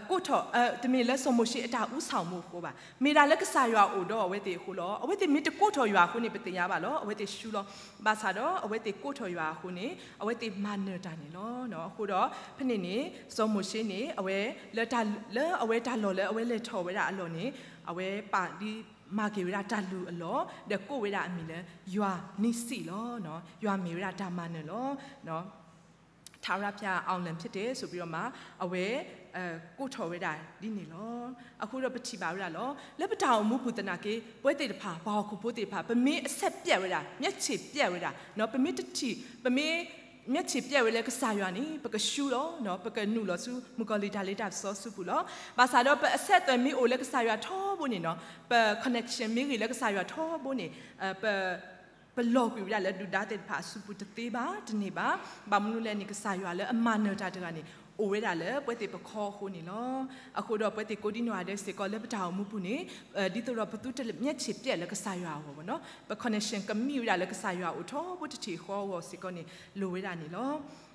ကိးထီၣ် တမ့ၢ်လၢစီၤမိၤၡ့အတၢ်အူစီၣ်မူးအဃိဘၣ်, မ့ၢ်ဒၣ်လၢကစၢ်ယွၤအိၣ်ဒီးအဝဲသ့ၣ်အဃိလီၤ. အဝဲသ့ၣ်မ့ၢ်တကိးထီၣ်ယွၤအဃိန့ၣ် ပသ့ၣ်ညါဘၣ်လီၤ, အဝဲသ့ၣ်ရှူလီၤ. ဘၣ်ဆၣ်ဒီးအဝဲသ့ၣ်ကိးထီၣ်ယွၤအဃိန့ၣ် အဝဲသ့ၣ်မၤနၢၤတၢ်န့ၣ်လီၤ. အဃိဒီး ဖဲန့ၣ်န့ၣ် စီၤမိၤၡ့န့ၣ် အဝဲ လၢအဝဲတၢ်လီၢ်လၢအဝဲလဲၤထီၣ်ဝဲဒၣ်အလီၢ်န့ၣ် အဝဲပာ်ဒ်မၤက့ၤဝဲဒၣ်တၢ်လုၢ်အလီၢ် ဒီးကိးဝဲဒၣ်အမံၤလၢ ယွၤနံစံၣ်လီၤ. ယွၤမ့ၢ်ဝဲဒၣ်တၢ်မၤနၢၤလီၤ. ထၣ်ရၣ်ဖၠၣ်အီလၢၣ်ဖျၢၣ်တဲ ဆိုပြီးတော့မှ အဝဲ ကိးထီၣ်ဝဲဒၣ်ဒ်န့ၣ်လီၤ. အဃိဒီးပထံၣ်ဘၣ်ဝဲဒၣ်လီၤ. လၢပတၢ်အိၣ်မူပူၤသနာ်က့ ပဝဲသ့ၣ်တဖၣ် ပှၤဟီၣ်ခိၣ်ဖိသ့ၣ်တဖၣ် ပမ့ၢ်အဆဲးပျဲးဝဲဒၣ် မျက်ခြေပြတ်ဝဲဒၣ် ပမ့ၢ်တထံၣ် ပမ့ၢ် မျက်ခြေပြတ်ဝဲလၢကစၢ်ယွၤန့ၣ် ပကရှူလီၤ, ပကနုာ်လီၤဆူ မုၣ်ကီၤလံၢ်တၢ်လ့တၢ်ပစီအစုပူၤလီၤ. ဘၣ်ဆၣ်ဒီးပအဆဲးသွဲးမ့ၢ်အိၣ်လၢကစၢ်ယွၤထီဘိန့ၣ်နီၤ, ပ connection မ့ၢ်ဂ့ၤလၢကစၢ်ယွၤထီဘိန့ၣ် ပ ပလီၤကွံာ်ဝဲဒၣ်လၢဒုၣ်ဒါသ့ၣ်တဖၣ်အစုပူၤတသ့ဘၣ် တန့ၢ်ဘၣ်. ဘၣ်မနုၤလဲၣ်န့ၣ် ကစၢ်ယွၤလၢအမၤနၢၤတၢ်တဂၤန့ၣ် အိၣ်ဝဲဒၣ်လၢပဝဲသ့ၣ်ပခီအဃိန့ၣ်လီၤ. အဃိဒီးပဝဲသ့ၣ်ကိးဒံနီၢ်ဂၤဒဲးစ့ၢ်ကီးလၢပတၢ်အိၣ်မူပူၤန့ၣ် ဒ်သိးဒီးပသုတမျက်ခြေပြတ်လၢကစၢ်ယွၤအဂီၢ်ဘၣ်နီၤ, ပ connection ကမံဝဲဒၣ်လၢကစၢ်ယွၤအိၣ်ထီဘိတထံၣ်ဃီအဂီၢ်စ့ၢ်ကီးန့ၣ် လိၣ်ဝဲဒၣ်န့ၣ်လီၤ.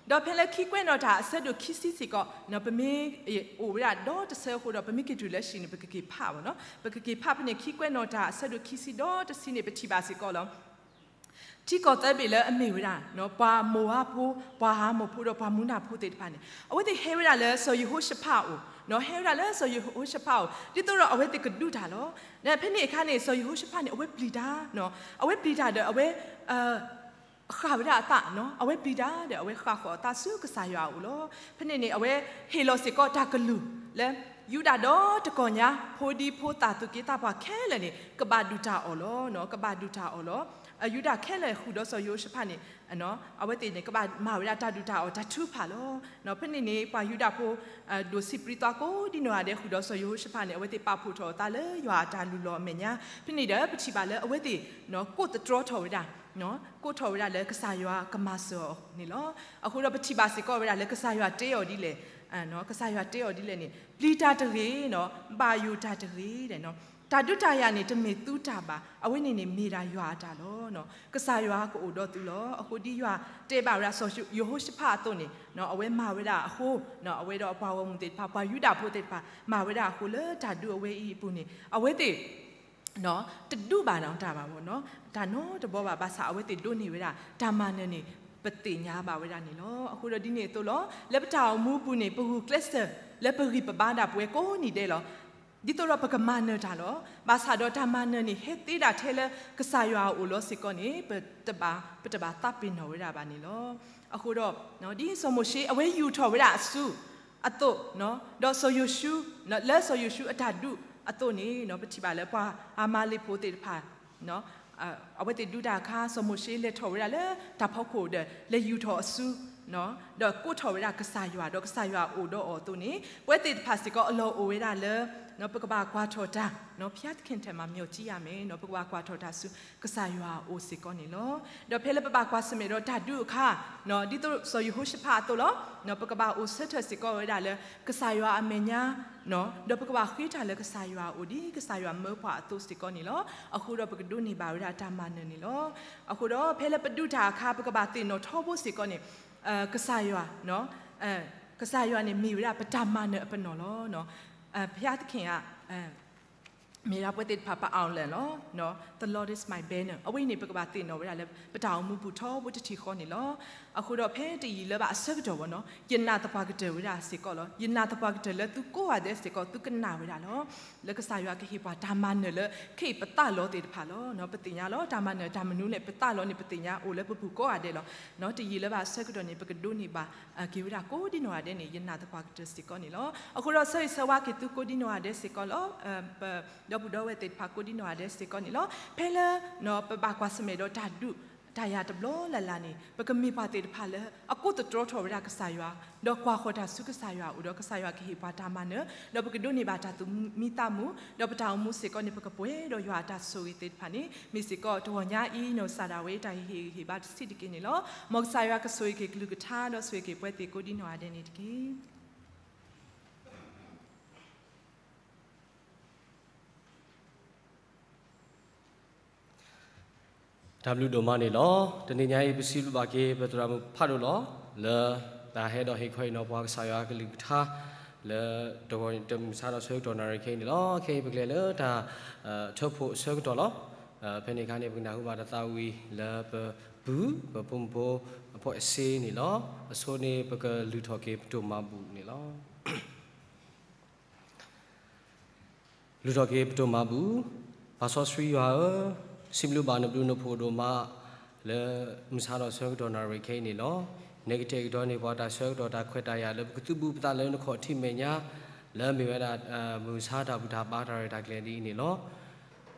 ဒီးဖဲလၢခံကွဲးနီၣ်တၢ်အဆၢဒိၣ်ခံဆံစ့ၢ်ကီး ပမ့ၢ်အိၣ်ဝဲဒၣ်ဒီတဆၢအဃိဒီး ပမ့ၢ်က့ၤတုၤလၢဟံၣ်န့ၣ် ပကက့ၤဖးဘၣ်နီၤ, ပကက့ၤဖးဖဲန့ၣ် ခံကွဲးနီၣ်တၢ်အဆၢဒိၣ်ခံဆံဒီတဆံန့ၣ် ပထံၣ်ဘၣ်စ့ၢ်ကီးလီၤ. ထံကီၢ်သၢဘ့ၣ်လၢအမ့ၢ်ဝဲဒၣ် ပှၤမိၤဧါဖိ, ပှၤအၤမိၣ်ဖိဒီးပှၤမူနၤဖိသ့ၣ်တဖၣ်န့ၣ် အဝဲသ့ၣ်ဟဲဝဲဒၣ်လၢစီၤယဟိၤၡဖးအအိၣ်, ဟဲဝဲဒၣ်လၢစီၤယဟိၤၡဖးအအိၣ် ဒ်သိးဒီးအဝဲသ့ၣ်ကဒုးတၢ်လီၤ. ဒီးဖဲန့ၣ်အခါန့ၣ် စီၤယဟိၤၡဖးန့ၣ် အဝဲပျံၤတၢ်, အဝဲပျံၤတၢ်ဒီးအဝဲ ဃၣ်ဝဲဒၣ်အသး, အဝဲပျံၤတၢ်ဒီး အဝဲဃၣ်ဃီၤအသးဆူကစၢ်ယွၤအအိၣ်လီၤ. ဖဲန့ၣ်န့ၣ် အဝဲဟ့ၣ်လီၤစ့ၢ်ကီးတၢ်ကလုၢ်လၢ ယူဒၤဒီတကီၢ်ညါ ဖိဒံဖိသၣ်သူၣ်က့သးပှၢ်ခဲလၢာ်န့ၣ် ကဘၣ်ဒုးတၢ်အီၣ်လီၤ, ကဘၣ်ဒုးတၢ်အီၣ်လီၤ. ယူဒၤခဲလၢာ်ဃုာ်ဒီးစီၤယဟိၤၡဖးန့ၣ် အဝဲသ့ၣ်န့ၣ် ကဘၣ်မၤဝဲဒၣ်တၢ်ဒုးတၢ်အီၣ်တၢ်ထုကဖၣ်လီၤ. ဖဲန့ၣ်န့ၣ် ပှၤယူဒၤဖိ ဒိၣ်စံးပြံသးကိးဒံနီၢ်ဂၤဒဲးဃုာ်ဒီးစီၤယဟိၤၡဖးန့ၣ် အဝဲသ့ၣ်ပာ်ဖှိၣ်ထီၣ်အသးလၢယွၤအတၢ်လုၢ်လီၢ်အမဲာ်ညါ. ဖဲန့ၣ်ဒီးပထံၣ်ဘၣ်လၢအဝဲသ့ၣ် ကိးသတြီထီၣ်ဝဲဒၣ် ကိးထီၣ်ဝဲဒၣ်လၢကစၢ်ယွၤကမၤစၢၤအီၤန့ၣ်လီၤ. အဃိဒီးပထံၣ်ဘၣ်စ့ၢ်ကီးဝဲဒၣ်လၢကစၢ်ယွၤတဲအီၤဒ်လဲၣ်, ကစၢ်ယွၤတဲအီၤဒ်လဲၣ်န့ၣ် ပျံၤတၢ်တဂ့ၤ, ဘၣ်ယိၣ်တၢ်တဂ့ၤ, တၢ်ဒုးတၢ်ယၤန့ၣ် တမ့ၢ်သုတၢ်ဘၣ်, အဝဲန့ၣ်န့ၣ်မ့ၢ်ဒၣ်ယွၤအတၢ်လီၤ. ကစၢ်ယွၤကအိၣ်ဒီးသုလီၤ. အဃိဒ်ယွၤတဲဘၣ်ဝဲဒၣ်စီၤယဟိၤၡဖးအသိးန့ၣ် အဝဲမၤဝဲဒၣ်အဃိ, အဝဲဒီးအပှၤဂီၢ်မုၢ်သ့ၣ်တဖၣ် ပှၤယူဒၤဖိသ့ၣ်တဖၣ် မၤဝဲဒၣ်အဃိလၢတၢ်ဒုးအဝဲအံၤအပူၤန့ၣ် အဝဲသ့ၣ် တဒူၣ်ဘၣ်နီတၢ်ဘၣ်ဘၣ်နီၤ, တၢ်နီတဘီဘၣ်ဘၣ်ဆၣ် အဝဲသ့ၣ်ဒိးန့ၢ်ဝဲဒၣ် တၢ်မၤနၢၤန့ၣ် ပသ့ၣ်ညါဘၣ်ဝဲဒၣ်န့ၣ်လီၤ. အဃိဒီးဒ်န့ၣ်အသိးလီၤ, လၢပတၢ်အိၣ်မူပူၤန့ၣ် ပဂုာ်ကျဲးစၢးလၢပဂံၢ်ပဘါဒၣ်ပဝဲကိးနံၤဒဲးလီၤ. ဒ်သိးဒီးပကမၤနၢၤတၢ်လီၤ. ဘၣ်ဆၣ်ဒီးတၢ်မၤနၢၤန့ၣ် ဟဲသ့ဒၣ်ထဲလၢကစၢ်ယွၤအအိၣ်လီၤစ့ၢ်ကီးန့ၣ် ပတဘၣ် ပတဘၣ်သးပ့ၤနီၣ်ဝဲဒၣ်ဘၣ်န့ၣ်လီၤ. အဃိဒီး ဒ်စီၤမိၤၡ့ အဝဲယူာ်ထီၣ်ဝဲဒၣ်အစု အသိး, ဒီးစီၤယိၤၡူ, လၢစီၤယိၤၡူအတၢ်ဒုးအသိးန့ၣ် ပထံၣ်ဘၣ်လၢပှၤအၤမၤလ့းဖိသ့ၣ်တဖၣ် အဝဲသ့ၣ်ဒုးတၢ်အခါ စီၤမိၤၡ့လဲၤထီၣ်ဝဲဒၣ်လၢတၢ်ဖီခိၣ်ဒီး လဲၤယူာ်ထီၣ်အစု, ဒီးကိးထီၣ်ဝဲဒၣ်ကစၢ်ယွၤ ဒီးကစၢ်ယွၤအိၣ်ဒီးအီၤအသိးန့ၣ် ပဝဲသ့ၣ်တဖၣ်စ့ၢ်ကီးအလီၢ်အိၣ်ဝဲဒၣ်လၢ ပကဘၣ်ကွၢ်ထီၣ်တၢ် ဖျါသခ့ၣ်ထဲမၤမၠိၣ်ကံယၤမဲာ် ပကဘၣ်ကွၢ်ထီၣ်တၢ်ဆူကစၢ်ယွၤအအိၣ်စ့ၢ်ကီးန့ၣ်လီၤ. ဒီးဖဲလၢပဘၣ်ကွၢ်ဆၢၣ်မဲာ်ဒီးတၢ်ဒုးအခါ ဒ်သိးစီၤယဟိၤၡဖးအသိးလီၤ. ပကဘၣ်အိၣ်ဆၢထၢၣ်စ့ၢ်ကီးဝဲဒၣ်လၢ ကစၢ်ယွၤအမဲာ်ညါ ဒီးပကဘၣ်ဃ့တၢ်လၢကစၢ်ယွၤအအိၣ်ဒ်ကစၢ်ယွၤမၢပှၤအသိးစ့ၢ်ကီးန့ၣ်လီၤ. အဃိဒီးပကဒိးန့ၢ်ဘၣ်ဝဲဒၣ်တၢ်မၤနၢၤန့ၣ်လီၤ. အဃိဒီးဖဲလၢပဒုးတၢ်အခါ ပကဘၣ်သ့ၣ်နီၣ်ထီဘိစ့ၢ်ကီးန့ၣ် ကစၢ်ယွၤ ကစၢ်ယွၤန့ၣ်မ့ၢ်ဝဲဒၣ်ပတၢ်မၤနၢၤအပနီၣ်လီၤ. ဖျါသခ့ၣ်ဧါ မ့ၢ်ဒၣ်ပဝဲသ့ၣ်တဖၣ်ပအီၣ်လဲၣ်လီၤ. The Lord is my banner အဝဲအံၤန့ၣ် ပကဘၣ်သ့ၣ်နီၣ်ဝဲဒၣ်လၢ ပတၢ်အိၣ်မူပူၤထီဘိတထံၣ်ဃီန့ၣ်လီၤ. အဃိဒီးဖဲတယံာ်လၢၤဘၣ်အဆၢကတီၢ်ဘၣ်နီၤ ယနာ်သပှၢ်ကတၢၢ်ဝဲဒၣ်စ့ၢ်ကီးလီၤ. ယနာ်သပှၢ်ကတၢၢ်လၢသုကိးဂၤဒဲးစ့ၢ်ကီး သုကနၣ်ဝဲဒၣ်လီၤ. လၢကစၢ်ယွၤကဟ့ၣ်ပှၤတၢ်မၤနၢၤလၢ ခ့ပသးလီသ့ၣ်တဖၣ်လီၤ. ပသ့ၣ်ညါလီၤ တၢ်မၤနၢၤတၢ်မနုၤလဲၣ် ပသးလီန့ၣ် ပသ့ၣ်ညါအိၣ်လၢပပူၤကိးဂၤဒဲးလီၤ. တယံာ်လၢၤဘၣ်အဆၢကတီၢ်န့ၣ် ပကဒိးန့ၢ်ဘၣ်က့ၤဝဲဒၣ်ကိးဒံနီၢ်ဂၤဒဲးန့ၣ် ယနာ်သပှၢ်ကတၢၢ်စ့ၢ်ကီးန့ၣ်လီၤ. အဃိဒီးဆၢဂ့ၤဆၢဝါက့ၤသုကိးဒံနီၢ်ဂၤဒဲးစ့ၢ်ကီးလီၤ. ပဒီပုၢ်ဒီဝဲၢ်သ့ၣ်တဖၣ်ကိးဒံနီၢ်ဂၤဒဲးစ့ၢ်ကီးန့ၣ်လီၤ. ဖဲလၢ ပဘၣ်ကွၢ်ဆၢၣ်မဲာ်ဒီးတၢ်ဒုးတၢ်ယၤတဘျီလၢ်လၢ်န့ၣ် ပကမ့ၢ်ပှၤသ့ၣ်တဖၣ်လၢ အကိးသတြီထီၣ်ဝဲဒၣ်ကစၢ်ယွၤ ဒီးကွၢ်ဃီၤတၢ်ဆူကစၢ်ယွၤအအိၣ်ဒီး ကစၢ်ယွၤကဟ့ၣ်ပှၤတၢ်မၤနၢၤ ဒီးပကဒိးန့ၢ်ဘၣ်တၢ်သူၣ်မံသးမုာ် ဒီးပတၢ်အိၣ်မူစ့ၢ်ကီးန့ၣ် ပကပှဲၤဒီးယွၤအတၢ်ဆိၣ်ဂ့ၤသ့ၣ်တဖၣ်န့ၣ် မ့ၢ်စ့ၢ်ကီးတဂီၢ်ညါအံၤ နီၢ်ကစၢ်ဒၣ်ဝဲတၢ်ဟ့ၣ်ဂံၢ်ဟ့ၣ်ဘါတဆံးတက့ၢ်န့ၣ်လီၤ. မ်ကစၢ်ယွၤကဆိၣ်ဂ့ၤက့ၤကလုၢ်ကထါဒီးဆိၣ်ဂ့ၤက့ၤပှၤသ့ၣ်ကိးဒံနီၢ်ဂၤဒဲးန့ၣ်တက့ၢ်. တၢ်ဘျုးဒိၣ်မးန့ၣ်လီၤ. တနံၤညါအံၤ ပစံးဘျုးဘၣ်က့ၤ ပသရၣ်မုၣ်ဖးဒိၣ်လီၤ လၢတၢ်ဟဲဒီးဟ့ၣ်ခီဟ့ၣ်နီၤပှၤကစၢ်ယွၤအကလုၢ်ကထါ လၢတဂီၢ်တမုၢ်ဆါဒီးဆၢကတီၢ်နၣ်ရံၣ်ခဲအံၤန့ၣ်လီၤ. ခဲအံၤပကလဲၤလၢတၢ် ထၢဖှိၣ်အဆၢကတီၢ်လီၤ. ဖဲန့ၣ်အခါန့ၣ် ပကနၢ်ဟူဘၣ်တၢ်သးဝံၣ်လၢပပုၢ် ပဖိမုၣ်ဖိအဖီအစ့န့ၣ်လီၤ. အဆိန့ၣ် ပကလုၢ်ထီၣ်က့ၤပတိၢ်မၤဘူၣ်န့ၣ်လီၤ. လုၢ်ထီၣ်က့ၤပတိၢ်မၤဘူၣ်. ပၢ်စီဆှံယွၤဧၢ, စံးဘျုးဘၣ်နဘျုးနဖှိၣ်ဒိၣ်မး လၢမုၢ်ဆါဒီးဆၢကတီၢ်နၣ်ရံၣ်ခဲအံၤန့ၣ်လီၤ. နကတဲာ်ကတီၤန့ၢ်ပှၤတၢ်ဆၢကတီၢ်တၢ်ခွဲးတၢ်ယာ်လၢပကသုးဘူးပသးလၢနခီၣ်ထံးမဲာ်ညါ လၢအမ့ၢ်ဝဲဒၣ် မုၢ်မဆါတၢ်ဘူၣ်တၢ်ဘါတၢ်ရဲၣ်တၢ်ကျဲၤဒ်အံၤန့ၣ်လီၤ.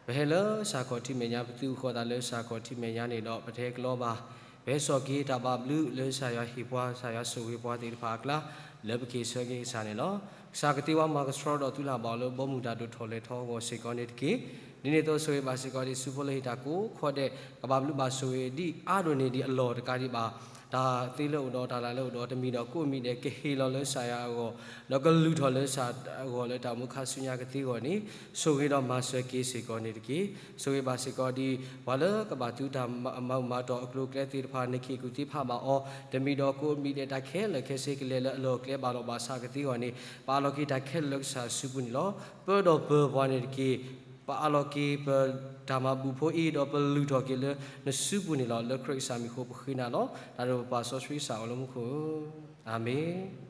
ပဟဲလၢစၢ်ခီၣ်ထံးမဲာ်ညါ ပသုးဃီၤသးလၢစၢ်ခီၣ်ထံးမဲာ်ညါန့ၣ်ဒီး ပတဟဲကလီဘၣ်. ပဟဲစိာ်က့ၤတၢ်ဘၣ်ဘျုးလၢကစၢ်ယွၤဟ့ၣ်ပှၤ ကစၢ်ယွၤဆိၣ်ဂ့ၤပှၤသ့ၣ်တဖၣ်အကျါ လၢပက့ၤဆၢက့ၤကစၢ်န့ၣ်လီၤ. ကစၢ်ကသ့ဝဲမၤကဆှီဒီးသုလၢ်ဘၣ်အီၤလၢဘီမုၢ်တၢ်ဒိၣ်ထီၣ်လဲၤထီအဂီၢ်စ့ၢ်ကီးန့ၣ်တက့ၢ်. ဒ်န့ၣ်အသိးဆိၣ်ဂ့ၤဘၣ်စ့ၢ်ကီးဒ်ဆူဖိလၢဟ့ၣ်တၢ်ကိးခီဒဲး ကဘၣ်ဘျုးဘၣ်ဆိၣ်ဂ့ၤဒ်အါဒိၣ်န့ၢ်ဒံးအလီၢ်တကးဒံးဘၣ် တၢ်သ့လၢအအိၣ်ဒီးတၢ်လၢ်လၢအအိၣ်ဒီး တမံၤဒီးကိးမံၤဒဲး ကဟ့ၣ်လီၤလၢကစၢ်ယွၤအဂီၢ် ဒီးကလုၢ်ထီၣ်လၢကစၢ်အဂီၢ်လၢတၢ်အိၣ်မူခါဆူညါကသ့အဂီၢ်န့ၣ် ဆိၣ်ဂ့ၤဒီးမၤစၢၤက့ၤစ့ၢ်ကီးန့ၣ်တက့ၢ်. ဆိၣ်ဂ့ၤဘၣ်စ့ၢ်ကီးဒ် ပှၤလၢကဘၣ်သုတၢ်မၤမၤတီၢ်အကျိၤအကျဲသ့ၣ်တဖၣ် နခ့ၣ်ကူၣ်သ့ဖးဘၣ်အီၤ တမံၤဒီးကိးမံၤဒဲး တၢ်ခဲလၢာ်ခဲဆ့ကလဲၤလၢအလီၢ်အကျဲဘၣ်လီၤဘၣ်ဆၣ်ကသ့အဂီၢ်န့ၣ် ပအးလီၤက့ၤတၢ်ခဲလၢာ်လၢကစၢ်အစုပူၤန့ၣ်လီၤ. ပၢဒီးပၢၤပှၤန့ၣ်တက့ၢ်. ပအးလီၤက့ၤပတၢ်မၤဘူၣ်ဖိအံၤ ဒီးပလုၢ်ထီၣ်က့ၤလၢနစုပူၤန့ၣ်လီၤ. လၢခရံာ်ကစၢ်မံၤအဃိပဃ့နၤလီၤ. တၢ်ဒိၣ်ပပၢ်စီဆှံကစၢ်အိၣ်လၢမူခိၣ်ဧၢ, အၤမ့ၣ်.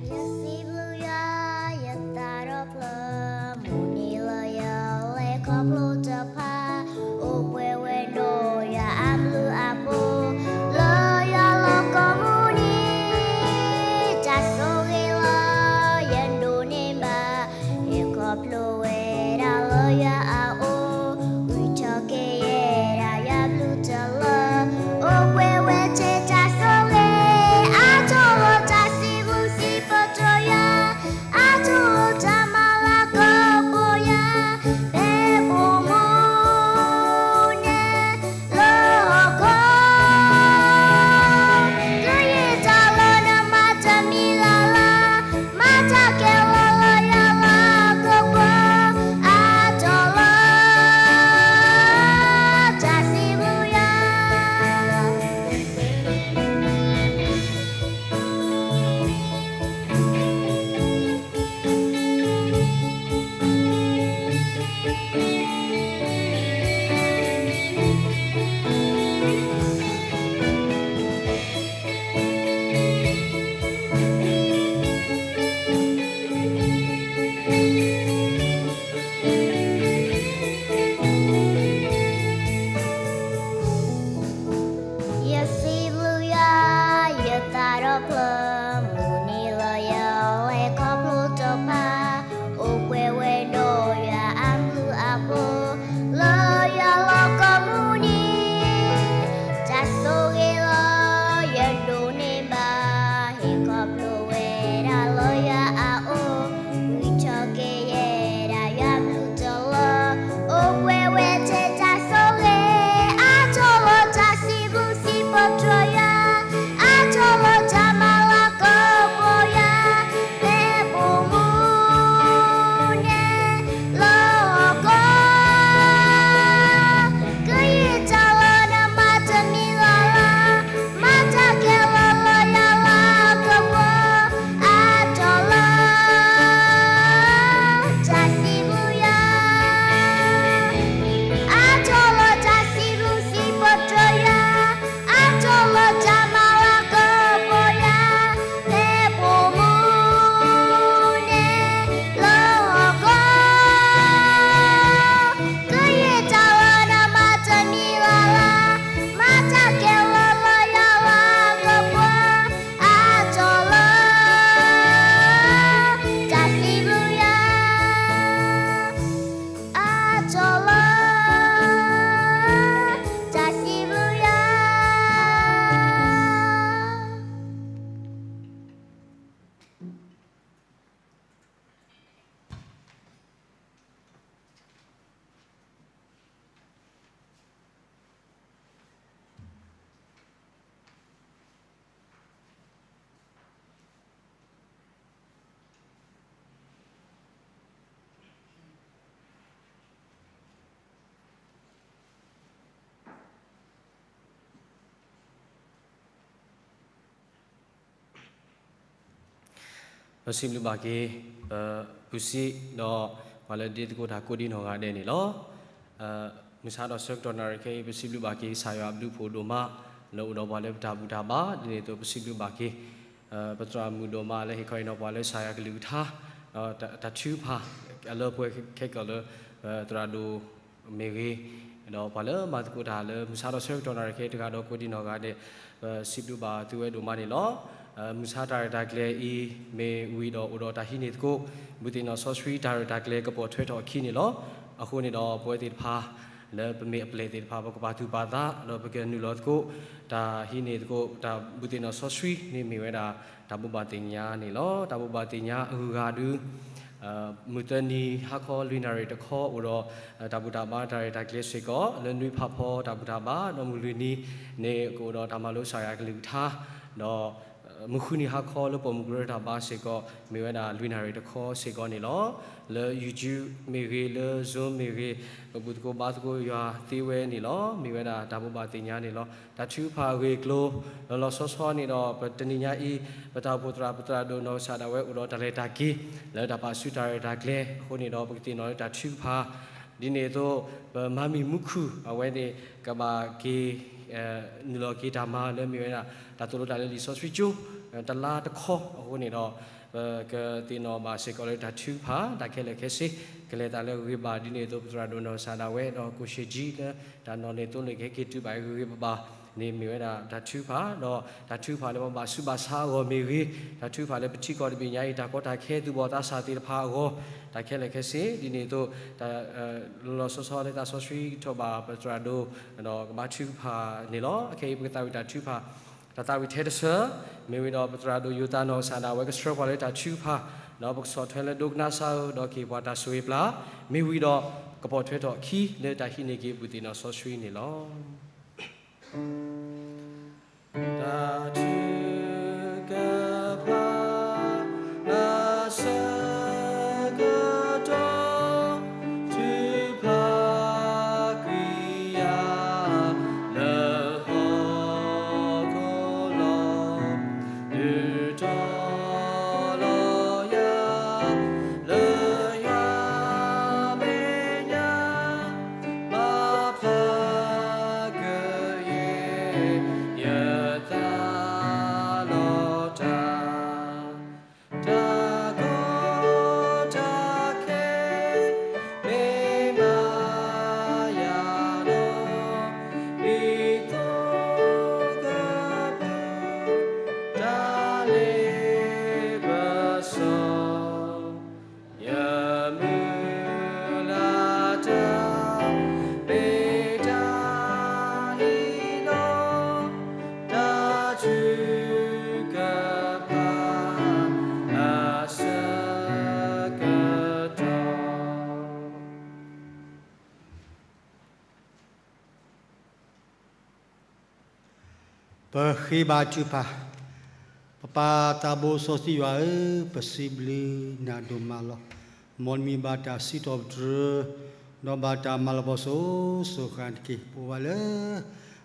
ယစံးဘျုးယွၤ, ယသးဒီဖျၢၣ်, မုၢ်နံၤလၢယလဲၤခီဖျိတဖၣ်, အိၣ်ဘှံးဝဲဒီးယွၤအဘျုးအဖှိၣ်, လၢယွၤလီၢ်ကိးမုၢ်နံၤ, တၢ်ဆိၣ်ဂ့ၤလၢယဒိးန့ၢ်ဘၣ်, ယခီဖျိဝဲဒၣ်လၢယွၤအအိၣ်, ဂံၢ်ထီၣ်က့ၤယဲဒၣ်ယွၤဘျုးတလၢ, အိၣ်ဘှံးဝဲထဲတၢ်ဆိၣ်ဂ့ၤ, အါထီၣ်လၢတၢ်စံးဘျုးစံးဖှိၣ်တြီယွၤ, အါထီၣ်လၢတၢ်မၤလၤကပီၤယွၤ, ဖဲဘိးမုၢ်န့ၣ် လၢဟီၣ်ခိၣ်, ကယဲၢ်တၢ်လၢနမၤတမံၤလၢ်လၢ်, မၤတၢ်ကဲလီၤလၢယွၤလၤကပီၤ, အါထီၣ်လၢ တၢ်စံးဘျုးယွၤ. ယစံးဘျုးယွၤ, ယသးဒီဖျၢၣ်, မုၢ်နံၤလၢယလဲၤခီဖျိတဖၣ်, အိၣ်ဘှံးဝဲဒီးယွၤအဘျုးအဖှိၣ်, လၢယွၤလီၢ်ကိးမုၢ်နံၤ, တၢ်ဆိၣ်ဂ့ၤလၢယဒိးန့ၢ်ဘၣ်, ဟ့ၣ်ခီဖျိဝဲဒၣ်လၢယွၤအအိၣ်, ဂံၢ်ထီၣ်က့ၤယဲဒၣ်ယွၤဘျုးတလၢ, အိၣ်ဘှံးဝဲထဲတၢ်ဆိၣ်ဂ့ၤ, အါထီၣ်လၢတၢ်စံးဘျုးစံးဖှိၣ်တြီယွၤ, အါထီၣ်လၢတၢ်မၤလၤကပီၤယွၤ, ဖဲဘိးမုၢ်န့ၣ် လၢဟီၣ်ခိၣ်, ကယဲၢ်တၢ်လၢနမၤတမံၤလၢ်လၢ်, မၤတၢ်ကဲလီၤလၢယွၤလၤကပီၤ, ပစံးဘျုးဘၣ်က့ၤ ပပုၢ်စံး ဒီးပှၤလၢဒ့သကိးတၢ်ကိးဒံနီၢ်ဂၤဒဲးန့ၣ်လီၤ. မုၢ်ဆါဒီးဆၢကတီၢ်နၣ်ရံၣ်ခဲအံၤ ပစံးဘျုးဘၣ်က့ၤ ကစၢ်ယွၤအဘျုးအဖှိၣ်ဒိၣ်မး လၢအိၣ်ဒီးပှၤလၢပတၢ်ဘူၣ်တၢ်ဘါ ဒ်န့ၣ်အသိး ပစံးဘျုးဘၣ်က့ၤ ပသရၣ်မုၣ်ဒိၣ်မးလၢဟ့ၣ်ခီဟ့ၣ်နီၤပှၤလၢကစၢ်ယွၤကလုၢ်ကထါ ဒီးတၢ်ထုကဖၣ် အလၢပှဲၤခဲကီၢ်လၢ ပသရၣ်ဒိၣ်မ့ၢ်ဂ့ၤ, ဒီးပှၤလၢမၤသကိးတၢ်လၢမုၢ်ဆါဒီးဆၢကတီၢ်နၣ်ရံၣ်ခဲအံၤတဂၤဒီးကိးဒံနီၢ်ဂၤဒဲး ပစံးဘျုးဘၣ်သုဝဲဒိၣ်မးန့ၣ်လီၤ. မုၢ်ဆါတၢ်ရဲၣ်တၢ်ကျဲၤအံၤ မ့ၢ်ဝံၤဒီးအိၣ်ဒီးတၢ်ဟံးန့ၢ်သကိး ဘူးသ့ၣ်နီၣ်စီဆှံတၢ်ရဲၣ်တၢ်ကျဲၤကပိာ်ထွဲထီၣ်အခံန့ၣ်လီၤ. အဃိန့ၣ်ဒီးပဝဲသ့ၣ်တဖၣ် လၢပမ့ၢ်အပျဲၢ်သ့ၣ်တဖၣ် ပကပာ်သူၣ်ပာ်သး ဒီးပကနုာ်လီၤသကိး တၢ်ဟံးန့ၢ်သကိး တၢ်ဘူးသ့ၣ်နီၣ်စီဆှံန့ၣ်မ့ၢ်ဝဲဒၣ် တၢ်ဘိးဘၣ်သ့ၣ်ညါန့ၣ်လီၤ. တၢ်ဘိးဘၣ်သ့ၣ်ညါအဂုၤအဂၤဒုး မုၢ်သၢနံၤဟါခီလွံၢ်နၣ်ရံၣ်တခီ အိၣ်ဒီး တၢ်ဘူၣ်တၢ်ဘါတၢ်ရဲၣ်တၢ်ကျဲၤစ့ၢ်ကီး လၢနွံဖးဖီတၢ်ဘူၣ်တၢ်ဘါ ဒီးမုၢ်လွံၢ်နံၤန့ၣ် ကအိၣ်ဒီးတၢ်မၤလိကစၢ်ယွၤကလုၢ်ကထါ ဒီး မုၢ်ဃုနံၤဟါခီလၢပိာ်မုၣ်ကရၢတၢ်ဘါစ့ၢ်ကီး မ့ၢ်ဝဲဒၣ်လွံၢ်နၣ်ရံၣ်တခီစ့ၢ်ကီးန့ၣ်လီၤ. လၢ YouTube မ့ၢ်ဂ့ၤ လၢ Zoom မ့ၢ်ဂ့ၤ ပဘူၣ်သကိးဘါသကိးယွၤသ့ဝဲန့ၣ်လီၤ. မ့ၢ်ဝဲဒၣ်တၢ်ဘိးဘၣ်သ့ၣ်ညါန့ၣ်လီၤ. တၢ်ထုကဖၣ်အဂ့ၢ်အကျိၤ လီၤလီၤဆီဆီန့ၣ်ဒီး ပတနံၤညါအံၤ ပတၢ်အိၣ်ဖှိၣ်သရၣ် ပသရၣ်ဒိၣ်နီၢ်ကစၢ်ဒၣ်ဝဲအိၣ်ဒီးတၢ်လဲၤတၢ်က့ၤ လၢတၢ်ပာ်ဆူတၢ်ရဲၣ်တၢ်ကျဲၤအဃိန့ၣ်ဒီး ပကသ့ၣ်နီၣ်လၢတၢ်ထုကဖၣ် ဒ်န့ၣ်အသိး ပမၤမံၤမူခူၣ်အဝဲန့ၣ် ကဘၣ်က့ၤ နုာ်လီၤက့ၤတၢ်မၤလၢမ့ၢ်ဝဲဒၣ် တၢ်သိၣ်လိတၢ်လၢလံာ်စီဆှံကၠိ တလါတခီအဃိန့ၣ်ဒီး ပကသ့ၣ်နီၣ်ဘၣ်စ့ၢ်ကီးလၢတၢ်ထုကဖၣ် တၢ်ခဲလၢာ်ခဲဆ့ ကလဲၤသးလၢဂ့ၤဂ့ၤဘၣ်ဘၣ် ဒ်န့ၣ်အသိး ပသရၣ်ဒိၣ်နီၢ်ကစၢ်ဒၣ်ဝဲ ဒီးကိၣ်ၡ့ၣ်ကၠံလၢ တၢ်နီၣ်န့ၢ်သိလ့ၣ်ကဟဲက့ၤတုၤဘၣ်ဂ့ၤဂ့ၤဘၣ်ဘၣ် န့ၣ်မ့ၢ်ဝဲဒၣ်တၢ်ထုကဖၣ် ဒီးတၢ်ထုကဖၣ်လၢပဘၣ်ဆူးဘၣ်ဆါအဂီၢ်မ့ၢ်ဂ့ၤ, တၢ်ထုကဖၣ်လၢပထံကီၢ်တဘ့ၣ်ညါအံၤ တၢ်ကီတၢ်ခဲသူၣ်ဘီၣ်သးစၢ်သ့ၣ်တဖၣ်အဂီၢ်, တၢ်ခဲလၢာ်ခဲဆ့ ဒ်န့ၣ်အသိး လီၤလီၤဆီဆီလၢသးစီဆှံကထိးဘၣ်ပသရၣ်ဒိၣ် ဒီးကဘၣ်ထုကဖၣ်န့ၣ်လီၤ. အခဲအံၤပကသးဝံၣ်တၢ်ထုကဖၣ် တၢ်သးဝံၣ်ထဲတဆၢ မ့ၢ်ဝံၤဒီးပသရၣ်ဒိၣ်ယိၤသးနီၢ်ကစၢ်ဒၣ်ဝဲ ကဆှၢပှၤလၢတၢ်ထုကဖၣ် ဒီးပကဆီၣ်ထွဲလၢဒိကနၣ်စၢ်ဧၢ ဒီးကဟ့ၣ်ပှၤတၢ်ဆိၣ်ဂ့ၤပျၢ် မ့ၢ်ဝံၤဒီး ကပိာ်ထွဲထီၣ်အခံလၢတၢ်ဟံးန့ၢ်က့ၤဘူးသ့ၣ်နီၣ်စီဆှံန့ၣ်လီၤ. တၢ်ထုကဖၣ်အဆၢကတီၢ် ထုကဖၣ်ကွံာ်ယၤလၢဟီၣ်ခိၣ်လီၤ. ဒုးတီၤလီၤယၤလၢယွၤမဲာ်ညါ ဘၣ်ဖျါကယဲၢ် ယသးလီၤတၢ်, တၢ်ကီတၢ်ခဲ မ့ၢ်မၤယၤဒီး ဒ်သိးကပၢ တၢ်လ့ပစီ ယမုၢ်လၢ်တၢ် မ့ၢ်တၢ်အံၤလီၤ. တၢ်ထုကဖၣ်အဆၢကတီၢ် ပဃ့ဘါထုကဖၣ်, ပပၢ်သးဘိစီဆှံယွၤဧၢ, ပစံးဘျုးနၤဒိၣ်မးလီၤ. မ်နမံၤဘၣ်တၢ်စံးထီၣ်ပတြၢၤ, ဒီးဘၣ်တၢ်မၤလၤကပီၤစိၤစိၤဃၣ်ဃၣ်တက့ၢ်. ပအိၣ်ဘၣ်လၢ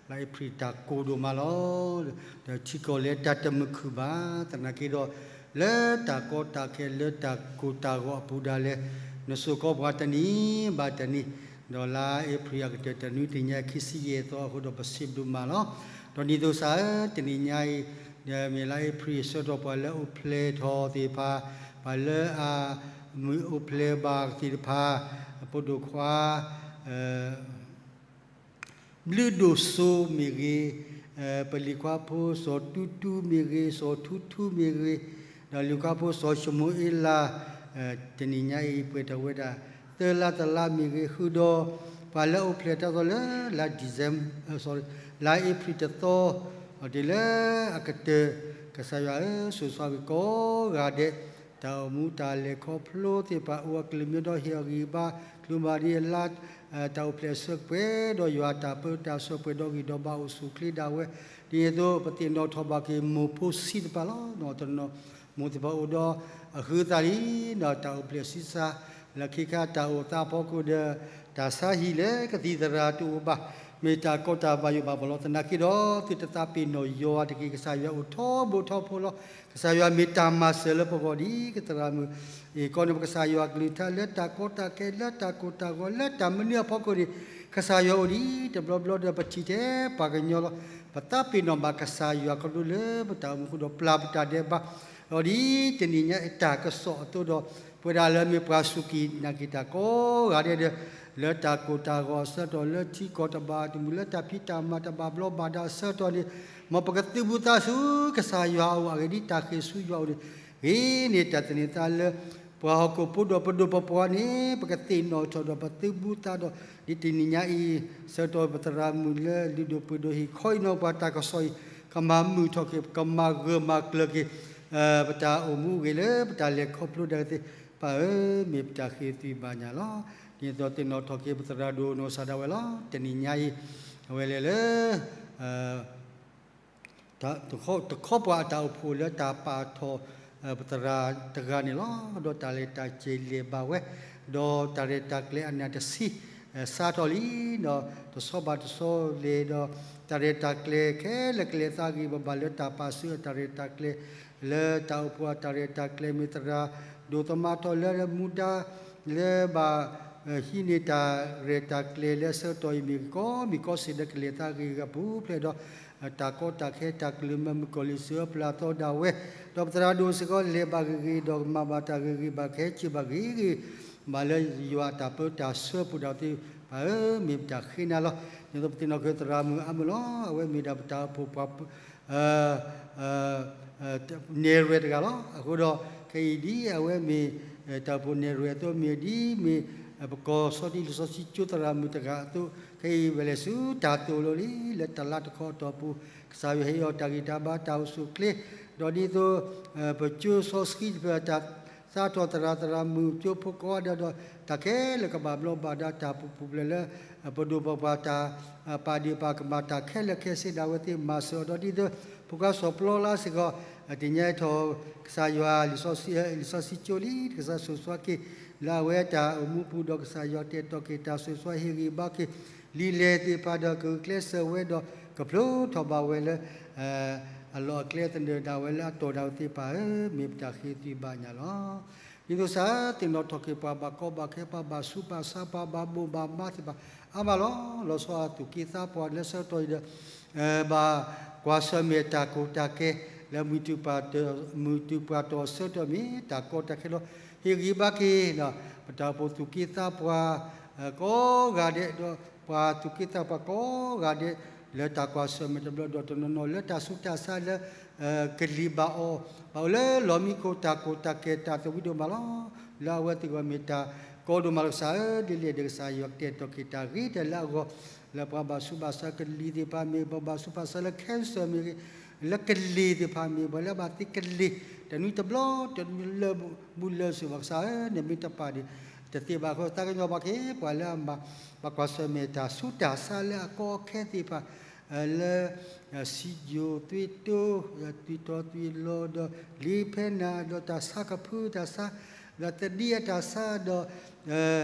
လါအ့ဖြ့ၣ်တၢ်ကိၢ်ဒိၣ်မးလီၤ. ဒီးထံကီၢ်လၢတၢ်တမုာ်ခုၣ်ဘၣ်, သနာ်က့ဒီး လၢတၢ်ကီတၢ်ခဲလၢတၢ်ကိၢ်တၢ်ဂီၤအပူၤဒၣ်လဲာ်, နစိာ်ကီးပှၤတနံၤဘၣ်တနံၤ, ဒီးလါအ့ဖြ့ၣ်အကတၢၢ်တနွံတနံၤညါ ခံဆံယဲၢ်သီအဃိဒီး ပစံးဘျုးမးလီၤ. ဒီးဒ်သိးစ့ၢ် တနံၤညါအံၤ မ့ၢ်လါအ့ဖြ့ၣ် ဆၢထီၣ်ပှၤလၢအိၣ်ဖျဲၣ်ထီၣ်သ့ၣ်တဖၣ်, ပှၤလၢအမုာ်အိၣ်ဖျဲၣ်ဘၣ်သ့ၣ်တဖၣ်, အဖိဒိၣ်ခွါ ဘျုးဒိၣ်စိမ့ၢ်ဂ့ၤ, ပလံၤခွါဖိစီၤတူတူမ့ၢ်ဂ့ၤ, စီၤထူထူမ့ၢ်ဂ့ၤ, ဒီးလံၤခွါဖိစီၤၡမူၤအ့လး, တနံၤညါအံၤ ပှဲၤထီၣ်ဝဲဒၣ် သၢလါတလါမ့ၢ်ဂ့ၤ, ဃုာ်ဒီး ပှၤလၢအိၣ်ဖျဲၣ်တၢ်သီလၢ လါ December, လါအ့ဖြ့ၣ်တသီ, အီၤဒ်လၢအကတၢၢ် ကစၢ်ယွၤဧၢ, စိာ်ဆှးက့ၤကိးဂၤဒဲး တၢ်အိၣ်မူတၢ်လဲၤခီဖျိသ့ၣ်တဖၣ် အိၣ်အကလုၢ်မ့ၢ်ဒီးဟ့ၣ်အဂံၢ်ဘါ ချုးမၤဒ်အလါ တၢ်အိၣ်ဖျဲၣ်အဆၢပှဲၤဒီးယွၤ တၢ်ပၢတၢ်ဆှၢပှဲၤဒီးဂံၢ်ဒီးဘါအိၣ်ဆူၣ်အိၣ်ချ့ဒၣ်ဝဲ, ဒ်န့ၣ်အသိး ပသ့ၣ်နီၣ်ထီၣ်ဘၣ်က့ၤမိၢ်ဖိဆံးတဖၣ်လီၤ. တနီၤမိၢ်သ့ၣ်တဖၣ်အိၣ်ဒီးအဃုသးလံ, ဒီးတၢ်အိၣ်ဖျဲၣ်ဆံးစၢ် လၢခံခါတၢ်အိၣ်သးအဖီခိၣ်ဒီး တၢ်ဆါဟံၣ်လၢကသံၣ်သရၣ်တအိၣ်ဘၣ် မ့ၢ်တၢ်ကီတၢ်ဘၣ်ယိၣ်ဘၣ်ဘီၣ်လီၤ. သနာ်က့ဒီး သုတသးပ့ၤနီၣ်ယွၤတက့ၢ်. ကစၢ်ယွၤအိၣ်ထီဘိထီဖိလီၤ. ကစၢ်ယွၤမ့ၢ်တၢ်မၤစၢၤလၢပဂီၢ်ဒ်ကသရၣ်မုၣ်အံၤကီးန့ၣ် ပကစၢ်ယွၤအကလုၢ်ကထါလၢတၢ်ကီတၢ်ခဲ လၢတၢ်ကိၢ်တၢ်ဂီၤ လၢတၢ်မနုၤအဖီခိၣ်န့ၣ် ကစၢ်ယွၤအိၣ်ဒ်တဘျီဘျီဒီး ပထံၣ်ထဲပှၤကညီလီၤ. ပသးပ့ၤနီၣ်ဘၣ်ကစၢ်ယွၤခီဖျိလၢပတၢ်အိၣ်မူအဃိဒီး ပျၢ်ပတၢ်ဒဲးဘး ဒီးဒ်တနံၤညါအတၢ်ကစီၣ်အသိးဒီး ပဝဲဒၣ်လၢမ့ၢ်ပှၤစူၢ်က့ၤနာ်က့ၤတၢ်ကိးဂၤဒဲးဒီး လၢတၢ်ကိၢ်တၢ်ဂီၤအဆၢကတီၢ် လၢထံကီၢ်တဘၣ်တမုာ် လၢတၢ်ဖံးတၢ်မၤတဘၣ်ဘျီဘၣ်ဒါအဆၢကတီၢ်န့ၣ် မ်ပကသုးဘူးသးဆူကစၢ်ယွၤအအိၣ် အဂ့ၢ်ဒ်တၢ်ဃ့ၢ်ဆူယွၤအအိၣ်န့ၣ် ဂ့ၤန့ၢ်တၢ်သန့ၤသးလၢ ပှၤဟီၣ်ခိၣ်ဖိဒီးပဒိၣ်ပပှၢ်န့ၣ် ပကသ့ၣ်နီၣ်ထီၣ်ဒီးပသုးဘူးသးဒီး ဒ်တနံၤညါအံၤ ဆၢကတီၢ်ပသရၣ်မုၣ်လၢလုၢ်ဒိၣ်ပှ့ၤဒိၣ်ဟ့ၣ်ခီအံၤနီၤ ပှၤတၢ်ကစီၣ်အံၤ ကမၤမုာ်ထီၣ်က့ၤ ကမၤဂၢၢ်မၤကျၢၤက့ၤ ပတၢ်အိၣ်မူအဂ့ၢ်လၢပတၢ်လဲၤခီဖျိဒၣ်ကသ့ၣ် ပၢ်ဧၢ မ့ၢ်ပတၢ်ဃ့သွံဘၣ်ညါလီၤ. ဒ်သိးသ့ၣ်နီၣ်ထီၣ်က့ၤပသရၣ်ဒိၣ်နီၢ်ကစၢ်ဒၣ်ဝဲလီၤ. တနံၤညါအံၤ အဝဲလဲၤလၢ တခီပှၤအတၢ်အိၣ်ဖှိၣ်လၢတၢ်ပာ်ထီၣ် ပသရၣ်တဂၤန့ၣ်လီၤ. ဒီးတၢ်လဲၤတၢ်က့ၤလဲၤဘၣ်ဝဲ ဒီးတၢ်ရဲၣ်တၢ်ကျဲၤအနၢ်တဆံ စးထီၣ်လံ ဒီးတဆီဘၣ်တဆီလဲၤဒီး တၢ်ရဲၣ်တၢ်ကျဲၤခဲလၢာ်ကလဲၤသးဂ့ၤဘၣ်ဘၣ်လၢတၢ်ပာ်ဆူ တၢ်ရဲၣ်တၢ်ကျဲၤ လၢတၢ်အိၣ်ဖှိၣ်အတၢ်ရဲၣ်တၢ်ကျဲၤ မ့ၢ်သရၣ်ဒိၣ်သမါထီၣ်လၢမူဒါ လၢဘၣ်ဟံးန့ၢ်တၢ်ရဲၣ်တၢ်ကျဲၤလၢအဆၢကတီၢ်အံၤ မ့ၢ်ကီမ့ၢ်ကီစ့ၢ်လၢကလဲၤသးဂ့ၤဂ့ၤပူၤဖျဲးဒီး တၢ်ကီတၢ်ခဲတၢ်ကလုၢ်မုၢ်ကီၢ်လံၢ်စၢၤပျၢ်သီဒၣ်ဝဲ ဒီးပသရၣ်ဒိၣ်စ့ၢ်ကီးလဲၤဘၣ်ဂ့ၤဂ့ၤ ဒီးကမၤဘၣ်တၢ်ဂ့ၤဂ့ၤ ဘၣ်ကဟဲက့ၤဘၣ်ဂ့ၤဂ့ၤ ဘၣ်လၢယွၤအတၢ်ပၢတၢ်ဆှၢပူၤဒၣ်သ့ၣ် ပၢ်ဧၢ မ့ၢ်ပတၢ်ဃ့နၤလီၤ. ဒ်သိးပသ့ၣ်နီၣ်က့ၤသရၣ်မုၣ်အါမုၢ်လီၤ. အဝဲမ့ၢ်ဒၣ်ပတၢ်အိၣ်ဖှိၣ်ပှၤ နဲၣ်ရွဲၣ်တဂၤလီၤ. အဃိဒီး ခဲအံၤဒ်အဝဲမ့ၢ် တၢ်အိၣ်ဖှိၣ်နဲၣ်ရွဲၣ်အသိး မ့ၢ်ဒ်မ့ၢ် ပကီၢ်ဆီဒံၣ်လံာ်စီဆှံကၠိသရၣ်မုၣ်တဂၤအသိး ခဲအံၤဝဲလဲၤဆူတၢ်သိၣ်လိလံ လၢတၢ်လါတခီအတီၢ်ပူၤ ကစၢ်ယွၤဟ့ၣ်အီၤတၢ်ဂံၢ်တၢ်ဘါတၢ်အိၣ်ဆူၣ်အိၣ်ချ့ ဒီးဒ်သိး ပကၠိစီဆှံတဖၣ် တၢ်စးထီၣ်သရၣ်သရၣ်မုၣ်ကၠိဖိကိးဂၤဒဲးဒီး တၢ်ခဲလၢာ်ကဘၣ်ဘျီဘၣ်ဒါတၢ်ပူၤပူၤဖျဲးလၢ ပဒိၣ်ပပှၢ်တၢ် ပာ်ဒ့ၣ်ပာ်ကမၣ်တၢ်ခဲလၢာ်ခဲဆ့ဒၣ်ဝဲသ့ၣ် မၤစၢၤအီၤဒီးဒ်သိး ဖိခွါစီၤပျီလါစ့ၢ်ကီး တညါထီၣ် ကစၢ်ယွၤ လံာ်စီဆှံကၠိလံ ကစၢ်ဆိၣ်စွါက့ၤ လၢအဝဲတၢ်အိၣ်မူပူၤဒီး ကစၢ်ယွၤတဲာ်တီၢ်က့ၤတၢ်ဆိၣ်စွါဟ့ၣ်ဂံၢ်ဘါက့ၤ လံာ်လဲၢ်သ့ၣ်တဖၣ်ဒီး ကဂုာ်ကျဲးစၢးဝဲဒီး ကဖျိထီၣ်ဘၣ်ဝဲလၢ အလီၢ်အကျဲသနၢၣ်ဒၣ်ဝဲလၢအတီၢ်ဒၣ်ဝဲသ့ၣ် ပၢ်ဧၢ မ့ၢ်ပတၢ်ဃ့သွံဘၣ်ညါလီၤ. ဒ်သိးကစၢ် သ့ၣ်နီၣ်ထီၣ်က့ၤပှၤဘၣ်ကီဘၣ်ခဲ ပှၤဘၣ်ဆူးဘၣ်ဆါ ပှၤဘၣ်ဘိၣ်ဘၣ်ဘါသ့ၣ်တဖၣ် အါမးလီၤ. လီၤဆီအသူၣ်က့သးပှၢ်လၢဆၢကတီၢ်အံၤဒီး ဘၣ်ကွၢ်ဆၢၣ်မဲာ်တၢ်ကိၢ်တၢ်ဂီၤ လၢမုၢ်တုၤပှၤတီၢ် မုၢ်တုၤပှၤတီၢ်အဆၢကတီၢ်မ့ၢ် တၢ်ကီတၢ်ခဲလီၤ. ဟ့ၣ်ဂံၢ်ဘါက့ၤ ပတၢ်အိၣ်ဖှိၣ်သူၣ်က့သးပှၢ် ကိးဂၤဒဲးဒီး ပှၤသူၣ်က့သးပှၢ်ကိးဂၤဒဲး လၢတၢ်ကွၢ်ဆၢၣ်မဲာ်တဘျီဒီးတနီၤနီၤ လၢတၢ်ဆူးတၢ်ဆါလၢ ကလံၤဘၣ်အီၤ ဘၣ်အိၣ်လၢလီၢ်မံခိၣ် တၢ်ကိၢ်တၢ်ဂီၤတၢ်သဝံဒိၣ်မးလီၤ. လၢအဝဲသ့ၣ်အဂီၢ်မ့ၢ်တၢ်ကီဒိၣ်မးလီၤ. ကစၢ်ဧၢ ဒ်လဲၣ်ဒီးကစၢ်ယွၤကတဲာ်တီၢ်က့ၤတၢ်ဂ့ၤတၢ်လၢအဂီၢ် လၢပှၤဘၣ်ဆူးဘၣ်ဆါကလံၤသ့ၣ်တဖၣ်မ့ၢ် ပှၤဘၣ်ဆူးဘၣ်ဆါလၢ cancer မ့ၢ်ဂ့ၤ လၢကလံၤသ့ၣ်တဖၣ်မ့ၢ် ပှၤလၢအဘၣ်သ့ကလံၤ တနွံတဘျီ တနွံလၢာ်ဘူးလၢာ်စ့ၢ်ကီး ကစၢ်ဧၢ နမ့ၢ်တပာ်ဒံး တသ့ဘၣ်အဃိ သးကညီၤဘၣ်က့ၤ ပှၤလၢအမၤ ဘၣ်ကွၢ်ဆၢၣ်မဲာ်တၢ်ဆူးတၢ်ဆါလၢအကီအခဲသ့ၣ်တဖၣ် လၢ စံယိၣ်သွံတိ သွံတီၤသွံလီၤဒီး လံာ်ဖဲနၤဒီးတၢ်ဆါကဖုတၢ်ဆါ ဒီးသဒံအတၢ်ဆါဒီး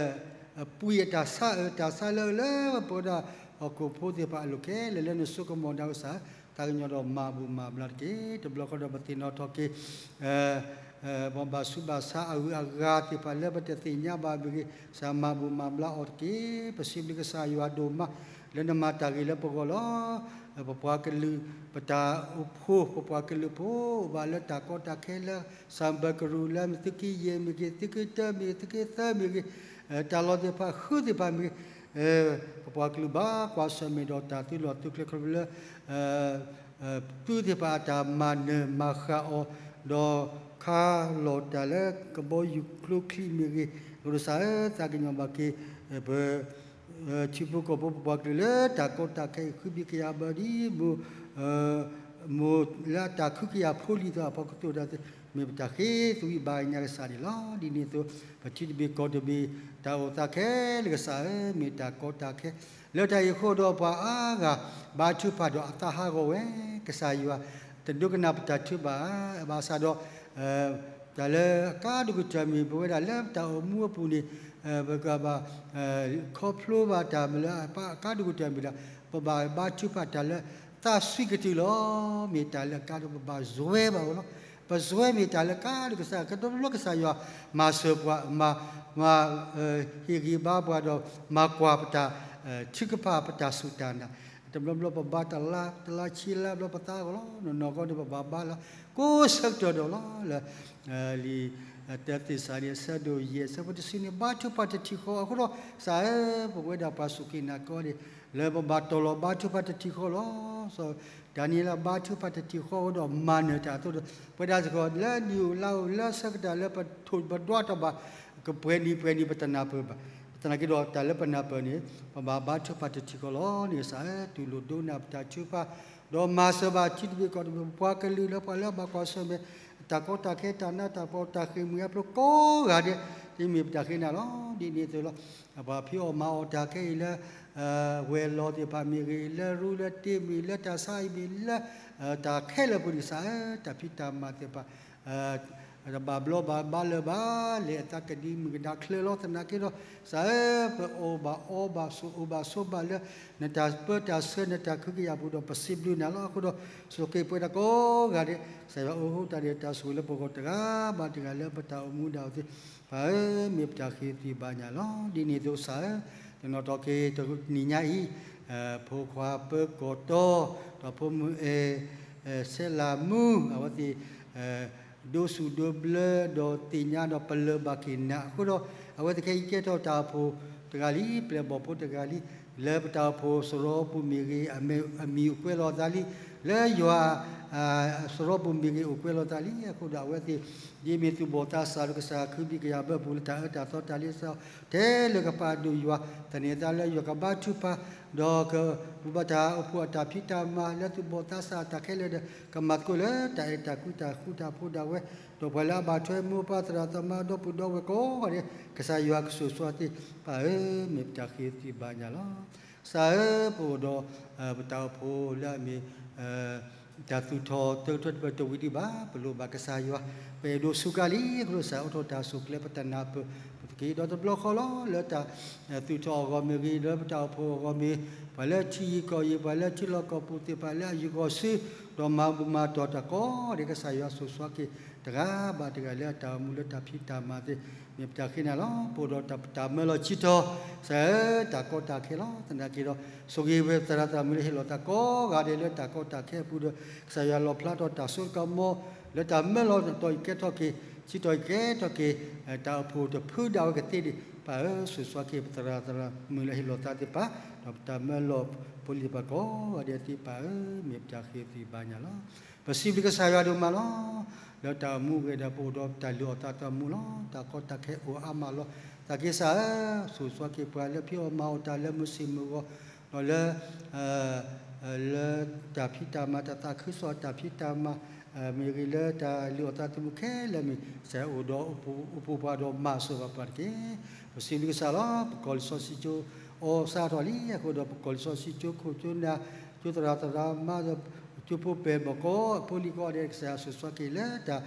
ပှံၢ်အတၢ်ဆါ အတၢ်ဆါလၢလၢပဝဲဒၣ်ဟီၣ်ခိၣ်ဖိသ့ၣ်တဖၣ်အလိၤခဲလၢာ်လၢနဆိကမိၣ်ဒၣ်ကစၢ် သးကညီၤဒီးမၤဘူၣ်မၤဘျါတက့ၢ်. တဘျီဃီဒီးပသ့ၣ်နီၣ်ထီၣ်က့ၤ ပှၤဘၣ်ဆူးဘၣ်ဆါအဂုၤအဂၤသ့ၣ်တဖၣ်လၢပတသ့ၣ်ညါဘၣ်မ့ၢ်ဂ့ၤ ကစၢ်မၤဘူၣ်မၤဘျါအီၤတက့ၢ်. ပစံးဘျုးကစၢ်ယွၤဒိၣ်မး လၢနမၤတၢ်ဂ့ၤလၢပဂီၢ်လီၤ. ပပှၤကလုာ် ပတၢ်အိၣ်ဖှိၣ် ပပှၤကလုာ်ဖိ အိၣ်ဘၣ်လၢတၢ်ကီတၢ်ခဲလၢ စၣ်ဘၢၣ်ကရူၢ်လၢသုးက့ယဲၢ်မ့ၢ်ဂ့ၤ သုးက့တၢမ့ၢ်ဂ့ၤ သုးက့သၢမ့ၢ်ဂ့ၤ တၢ်လီၢ်သ့ၣ်တဖၣ် ဃုသ့ၣ်တဖၣ်မ့ၢ်ဂ့ၤ ပပှၤကလုာ်ဘၣ်ကွၢ်ဆၢၣ်မဲာ်ဒီးတၢ်သုးလီၢ်သုးကျဲခီဖျိလၢ သုးသ့ၣ်တဖၣ်အတၢ်မၤနၢၤမၤဃၣ်အီၤ ဒီးခါလီၤတၢ်လၢကဘီယူၤကျိချံမ့ၢ်ဂ့ၤ ကစၢ်ဧၢ သးကညီၤဘၣ်က့ၤ ပ ထံဖိကီၢ်ဖိ ပပှၤကလုာ်လၢတၢ်ကီတၢ်ခဲအံၤ ဃုဘျီကယၤဘၢၣ်ဒ် မိၢ်လၢအတၢ်ခုကယၤဖိလံၤသ့ၣ်တဖၣ်အဖီခိၣ်သတး မ့ၢ်ပတၢ်ဃ့သွံဘၣ်ညါကစၢ်န့ၣ်လီၤ. ဒ်န့ၣ်အသိး ပထံတဘ့ၣ်ကီၢ်တဘ့ၣ် တၢ်အိၣ်သးခဲလၢာ်ကစၢ်ဧၢ မ့ၢ်တၢ်ကီတၢ်ခဲ လၢတၢ်အံၤအဃိဒီးပှၤအါဂၤ ဘါထုကဖၣ်ဒီးအသးဟးဂီၤဝဲ ကစၢ်ယွၤ တဒိကနၣ်ပတၢ်ထုကဖၣ်ဘၣ်ဆၣ်ဒီး တၢ်လၢအကါဒိၣ်ကတၢၢ်မ့ၢ် ပဝဲဒၣ်လၢပတၢ်အိၣ်မူအပူၤန့ၣ် ပကဘၣ် ခီဖျိဘၣ်တၢ်မ့ၢ်လၢအကါဒိၣ်ကတၢၢ်မ့ၢ်ဒၣ် ပဘၣ်ဘါထုကဖၣ်တၢ်လၢသးစွံကတုၤလီၤ. မ့ၢ်တၢ်လၢအကါဒိၣ် ပဘၣ်စွဲဘၣ်အီၤလီၤ. ပစွဲမ့ၢ်တၢ်လၢအကါဒိၣ်ကစၢ် ကတဘျီကစၢ်ယွၤမၤစၢၤပှၤ မၤ မၤ ဟ့ၣ်ဂံၢ်ဘါပှၤဒီး မၤကွၢ်ပတၢ်ထုကဖၣ် ပတၢ်စူၢ်တၢ်နာ်. တဘျီဘျီပဘါတလါ တလါဆံလါဘျီပသးဂီၤလီၤ. နီၢ်နီၢ်ဂီၢ်န့ၣ် ပဘၣ်ဘါလီၤ ကိးဆၢကတီၢ်ဒီးလီၤ. လၢ လံာ်တၢသ့းစၤလနံ အဆၢဒိၣ်ယဲၢ် အဆၢဖိတဆံန့ၣ် ဘါထုကဖၣ်တထံၣ်ဃီအဃိဒီး ကစၢ်ဧၢ, ပဝဲဒၣ်ပှၤစူၢ်က့ၤနာ်က့ၤအီၤန့ၣ် လၢပဘၣ်တီၢ်လီၤဘါထုကဖၣ်တထံၣ်ဃီလီၤ. စီၤဒၤနံးယ့လးဘါထုကဖၣ်တထံၣ်ဃီအဃိဒီး မၤနၢၤတၢ်အသိးဒီး ပဝဲဒၣ်စ့ၢ်ကီး လၢနံၣ်အိၣ်လါအိၣ် လၢဆၢကတီၢ်လၢပထိၣ်ပဒွးတၢ်ဘၣ် ကပှဲၤနံၤပှဲၤနံၤ ပတနၢ်ပၢၢ်ဘၣ်. သနာ်က့ဒီး တၢ်လၢပနၢ်ပၢၢ်န့ၣ် ပဘၣ်ဘါထုကဖၣ်တထံၣ်ဃီလီၤန့ၣ် ကစၢ်ဧၢ, တူၢ်လိာ်ဒိကနၣ်ပတၢ်ထုကဖၣ် ဒီးမၤစၢၤဘၣ်ထံတဘ့ၣ်ကီၢ်တဘ့ၣ် ပပှၤကလုာ်လၢပှၤလၢအဘၣ်ကွၢ်ဆၢၣ်မဲာ် တၢ်ကီတၢ်ခဲ တၢ်နးတၢ်ဖှီၣ် တၢ်ဃ့ၢ်မှံဟးဖျိးကိးဂၤဒဲး ဒ်မ့ၢ်ပတၢ်ဃ့နၤလီၤ. ဒ်န့ၣ်အသိးလီၤ. ပှၤဖံးအီၣ်မၤအီၣ်တၢ်ခဲအံၤလၢ ဝဲၤလီၤသ့ၣ်တဖၣ်မ့ၢ်ဂ့ၤ လၢရူလၢတ့မ့ၢ် လၢတၢ်ဆါအံၤမ့ၢ် လၢတၢ်ခဲလၢာ်ပူၤန့ၣ် ကစၢ်ဧၢ, တၢ်ဖံးတၢ်မၤသ့ၣ်တဖၣ် တဘၣ်ဘျီဘၣ်ဘါလၢၤဘၣ်, လဲၤအသးကဒံမုၢ်ကဒါချၢလီၤ. သနာ်က့ဒီး ကစၢ်ဧၢ, ပအီၣ်ဘၣ်အီဘၣ် ဆိၣ်အိၣ်ဘၣ်ဆိးဘၣ်လၢ နတၢ်ပၢတၢ်ဆှၢ နတၢ်ကဟုကယာ်ပူၤဒီး ပစံးဘျုးနၤလီၤ. အဃိဒီး ဆိၣ်ဂ့ၤပဝဲဒၣ်ကိးဂၤဒဲး ကစၢ်ယွၤအိၣ်ဃိတၢ်ဒဲးတၢ်ဆိၣ်ဂ့ၤလၢပဂီၢ်တဂၤဘၣ်တဂၤလၢပတၢ်အိၣ်မူဒၣ်အသိး ပၢ်ဧၢ, မ့ၢ်ပတၢ်ဃ့သံဘါညါလီၤ. ဒ်န့ၣ်အသိးကစၢ်ဧၢ, တနီၤထီၣ်က့ၤတနံၤညါအံၤ ဖိခွါပၢၤကီၢ်တီ ဒီးဖိမုၣ်အဲၣ် ဆဲးလၤမူ အဝဲသ့ၣ် ဒိးစူၣ်ဒိးဘျၢ ဒီးသ့ၣ်ညါဒီးပလၢၢ်ဘၣ်က့ၤနၤအဃိဒီး အဝဲသ့ၣ်ခဲအံၤကဲထီၣ်တၢ်အိၣ်ဖှိၣ်တဂၤလံ, ပျဲၢ်ဘီၣ်ဖိတဂၤလံ, လၢပတၢ်အိၣ်ဖှိၣ်စရီပူၤမ့ၢ်ဂ့ၤ, အမံၤအိၣ်ကွဲးလီၤအသးလံ, လၢယွၤ စရီပူၤမ့ၢ်ဂ့ၤ အိၣ်ကွဲးလီၤအသးလံ. အဃိဒီးအဝဲသ့ၣ် ဒ်မ့ၢ်သူၣ်ဘီၣ်သးစၢ်ဒီးကစၢ် ခုဘံၣ်ကယၤဘၢပူၤလၢတၢ်အၢတၢ်သီတၢ်လ့ပစီ ထဲလၢကပာ်ဒိၣ်ယွၤ, သန့ၤသးလၢယွၤကဘါထုကဖၣ်, ဒီးကဘူၣ်ဘၣ်တၢ်အိၣ်ဖှိၣ်အတၢ်ဖံးတၢ်မၤလၢသူၣ်ဘီၣ်သးစၢ်အတၢ်ခဲလၢာ်ဒီး ကမၤသကိးလၢတၢ်အဲၣ်တၢ်ကွံတၢ်ဃူတၢ်ဖိးဒၣ်ဝဲ, ဒီးပှၤလၢအဘၣ်ထွဲမိၢ်ပၢ်သရၣ်သမါဒီပုၢ်ဒီဝဲၢ်ကိးဂၤဒဲး ကစၢ်ယွၤကဆိၣ်ဂ့ၤဆိၣ်ဝါသ့ၣ်, ပၢ်ဧၢ, မ့ၢ်ပတၢ်ဃ့သံဘါညါလီၤ. ကစၢ်ဧၢ, ပအိၣ်ဒီး ပတၢ်အိၣ်ဖှိၣ်လၢအမ့ၢ် တၢ်သူၣ်ထီၣ်သၢထၢၣ်တဖၣ်တဝံၤဒံးဘၣ်, ပလိၣ်ဘၣ်ကစၢ်ယွၤ, ပအဲၣ်ဒိးစူးကါလံ, အဃိဒီးကစၢ်အိးထီၣ်တၢ်ဆိၣ်ကျၢၤပတနၢ်ပၢၢ်, ပသက့ဒီးတဘျီဃီလီၤ လၢတၢ်သူၣ်ထီၣ်အဂီၢ်မ့ၢ်ဂ့ၤ, လၢပတၢ်အိၣ်ဖှိၣ်အဂီၢ်မ့ၢ်, ပှၤလၢထံယံၤကီၢ်ယံၤ, ပှၤလၢထံလီၢ်ကီၢ်ပူၤသ့ၣ်တဖၣ်လၢအယံၤဂီၢ်ဆူ, ဒီးမၤဘူၣ်မၤတီၢ်တၢ်ကိးဂၤဒဲး ကစၢ်ယွၤဆိၣ်ဂ့ၤဆိၣ်ဝါက့ၤ တဂၤဘၣ်တဂၤလၢအတၢ်အိၣ်မူလၢတၢ်ဖံးတၢ်မၤသ့ၣ်, မ့ၢ်ပတၢ်ဃ့နၤလီၤ. ပအိၣ်ဒီးတၢ်မၢလီၤဆံးထီၣ်, ကစၢ်ဧၢ, တၢ်ကီတၢ်ခဲလီၤ. သနာ်က့ဒီး ဆိၣ်ဂ့ၤဝဲသရၣ်သရၣ်မုၣ်လၢဟ့ၣ်လီၤသးကိးဂၤဒဲးလၢတၢ်ကီတၢ်ခဲအပူၤဒီး ကစၢ်ယွၤလီၣ်ဖျါထီၣ်တၢ်စိတၢ်ကမီၤ လၢတၢ်မၢလီၤတီၢ်အံၤကဲထီၣ်က့ၤ, ဆံးထီၣ်အံၤကဲထီၣ်က့ၤ, တၢ်အိၣ်ဖှိၣ်တဖုဒၣ်ဝဲကသ့န့ၣ်, ပၢ်ဧၢ, ဆိၣ်ဂ့ၤဆိၣ်ဝါက့ၤပသရၣ်သရၣ်မုၣ်လၢဟ့ၣ်လီၤသးသ့ၣ်တဖၣ်, ဒီးပတၢ်မၢလီၤဖိလံၤပှၤကိးဂၤဒဲးသ့ၣ်, ပၢ်ဧၢ, မ့ၢ်ပတၢ်ဃ့သံဘါညါလီၤ. ပစံးဘျုးကစၢ်ယွၤဒိၣ်မးလီၤ. လၢတၢ်အိၣ်မူအဂ့ၢ်ဒီး ပအိၣ်ဒီးတၢ်လုၢ်အီၣ်သးသမူလီၤ. တၢ်ကီတၢ်ခဲအိၣ်အါမးလီၤ. သနာ်က့ကစၢ်ဧၢ, ဆိၣ်ဂ့ၤဆိၣ်ဝါက့ၤပှၤလၢဖံးအီၣ်မၤအီၣ်တၢ်လၢမုၢ်ဆ့ၣ်မုၢ်ဂီၤ, ဒီးလၢ လၢတၢ်ဖံးတၢ်မၤ တၢ်သးခုကစီၣ်တၢ်ဖံးတၢ်မၤ, မ့ၢ်ဂ့ၤလၢတၢ်လုၢ်အီၣ်သးသမူခဲလၢာ်မ့ၢ်, ကစၢ်အိၣ်ဒီးအိၣ်ပူၤပှၤဒီးမၤစၢၤဘၣ်ပှၤတက့ၢ်. ပစံးဘျုးကစၢ်လီၤ. ပကီၢ်လံာ်စီဆှံကၠိ အီၣ်စၢ်ထီၣ်လံအဃိဒီး ပကီၢ်လံာ်စီဆှံကၠိခိၣ်ကၠိနၢ်, ကၠိသရၣ်သရၣ်မါဒီး ကၠိဖိပဲာ်ဘီၣ်ကိး ဖိလံၤကိးဂၤဒဲး ကစၢ်ယွၤဆိၣ်ဂ့ၤဆိၣ်ဝါက့ၤလၢတၢ်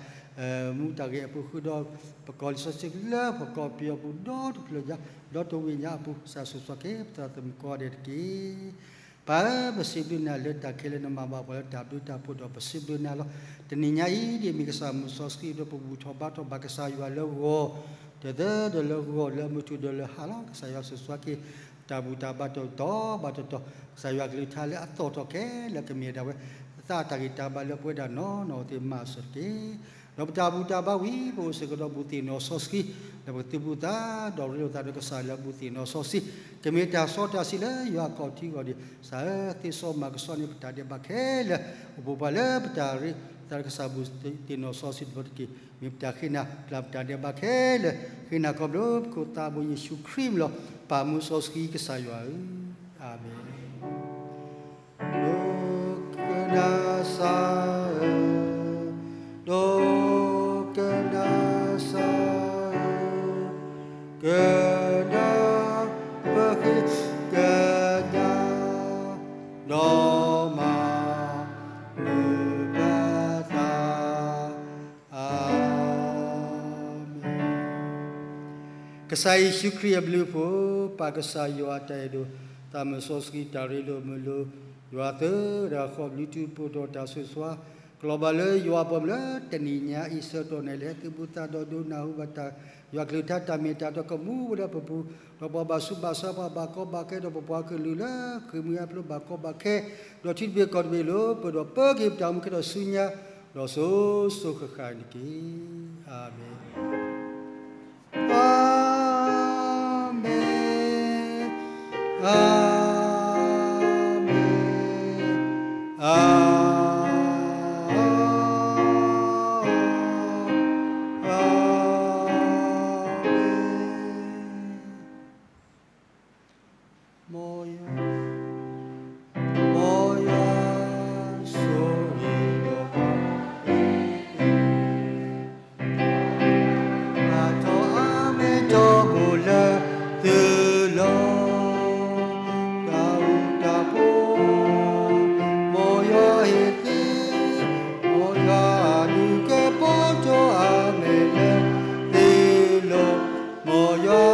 မူတၢ်ဂဲၤအပူၤဃုာ်ဒီး ပကီၢ်လံာ်စီဆှံလၢပကီၢ်ပယီၤပူၤဒီတဖျၢၣ်ညါ, ဒီတဝ့ၢ်ညါအပူၤ ကစၢ်ဆိၣ်ဂ့ၤဆိၣ်ဝါက့ၤ ပသရၣ်သမုၣ်ကိးဂၤဒဲးတက့ၢ်. ပၢ်ဧၢ, ပစံးဘျုးနၤလၢတၢ်ခဲလၢာ်နမၤဘၣ်ပှၤလၢတၢ်ဘျုးတၢ်ဖှိၣ်ဒီးပစံးဘျုးနၤလီၤ. တနံၤညါအံၤ ဒ်အမ့ၢ်ကစၢ်မုၢ်စီဆှံဒီး ပဘူၣ်ထီၣ်ဘါထီၣ်ဘၣ်ကစၢ်ယွၤလၢဂီၤ, တသၢဒီးလၢဂီၤ လၢမုၢ်ထူၣ်ဒီးလၢဟါလီၤ. ကစၢ်ယွၤဆိၣ်ဂ့ၤဆိၣ်ဝါက့ၤ တၢ်ဘူၣ်တၢ်ဘါတတီၤဘၣ်တတီၤ, ကစၢ်ယွၤကလုၢ်ကထါလၢအသီၣ်ထီၣ်ခဲလၢာ် ကမ့ၢ်ဒၣ်ဝဲ သးတၢ်ဂံၢ်တၢ်ဘါလၢပဝဲဒၣ်နီၢ်နီၢ်အဝဲသ့ၣ်မၤစၢၤတက့ၢ်. ဒီးပတၢ်ဘူၣ်တၢ်ဘါဝံၤ ပအိၣ်စ့ၢ်ကီးဒီးဘူၣ်သ့ၣ်နီၣ်စီဆှံ, ဒီးပကသူၣ်ဘူၣ်သး ဒီးရ့လိာ်သးဒီးကစၢ်လၢအဘူၣ်သ့ၣ်နီၣ်စီဆှံ, ကမ့ၢ်တၢ်စီတၢ်ဆှံလၢယွၤအခီၣ်ထံးအဂီၢ်န့ၣ် ကစၢ်ဧၢ, သ့စီမၤကဆှီန့ၢ်ပတၢ်ဒဲးဘးခဲလၢာ်, အိၣ်ဖှိၣ်ပှၤလၢပတၢ်ရ့သးဒီးကစၢ်ဘူၣ်သ့ၣ်နီၣ်စီဆှံတဘျီတက့ၢ်. မ့ၢ်ပတၢ်ဃ့နၤ ပျၢ်ပတၢ်ဒဲးဘးခဲလၢာ်, ဃ့နၤခီဖျိပခိၣ်သးဘိယ့ၣ်ၡူးခရံာ်မံၤလီၤ. ပၢ်မုၢ်စီဆှံကစၢ်ယွၤဧၢ, အၤမ့ၣ်. ဒိကနၣ်စၢ်ဧၢ, ဒိကနၣ်စၢ်ဧၢ, ကနၣ်ပဃ့ကညး, ဒီးမၤမုာ်ပသး, အၤမ့ၣ်. ကစၢ်ယ့ၣ်ၡူးခရံာ်အဘျုးအဖှိၣ်, ပၢ်ကစၢ်ယွၤအတၢ်အဲၣ်ဒိၣ်, တၢ်မုၢ်စီဆှံတၢ်ရ့လိာ်မုာ်လိာ်, ယွၤသၢဂၤဃီ ဘျုးထူးဖှိၣ်ဒီးတၢ်ဆိၣ်ဂ့ၤဆိၣ်ဝါ ကလီၤဘၣ်လၢယွၤအပူၤလၢတနံၤညါအံၤဆၢကတီၢ်န့ၣ် လၢသုးဘူးသးဒီဒိနၢ်ဟူဘၣ်တၢ် ယွၤကလုၢ်ကထါတၢ်မ့ၢ်တၢ်တီကမူဝဲဒၣ်ပပူၤ, ဒီးပှၤဘၣ်ဆူးဘၣ်ဆါ ပှၤဘၣ်ကီဘၣ်ခဲ ဒီးပပှၤကလုာ်လၢဃ့ၢ်မှံဟးဖျိးဘၣ်ကီဘၣ်ခဲ, ဒီးထံတဘ့ၣ်ကီၢ်တဘ့ၣ်လၢ ပၢၢ်ဒီးပၢက့ၤပတၢ်အိၣ်မူခဲဒီးဆူညါ, ဒီးစိၤစိၤဃၣ်ဃၣ်န့ၣ်တက့ၢ်. အၤမ့ၣ်, အၤမ့ၣ်, အၤမ့ၣ်, အၤမ့ၣ်, အၤမ့ၣ်. မ်ယွၤ, မ်ယွၤဆိၣ်ဂ့ၤဒီး အါထီၣ်အါမ့ၢ်ထီဘိလၢသုလီၢ်, တၢ်အုၣ်တၢ်ဖိ, မ်ယွၤဟ့ၣ်သ့, မ်ယွၤဒုးကဲပီၤထီၣ်အါမ့ၢ်လၢသုလီၢ်, မ်ယွၤ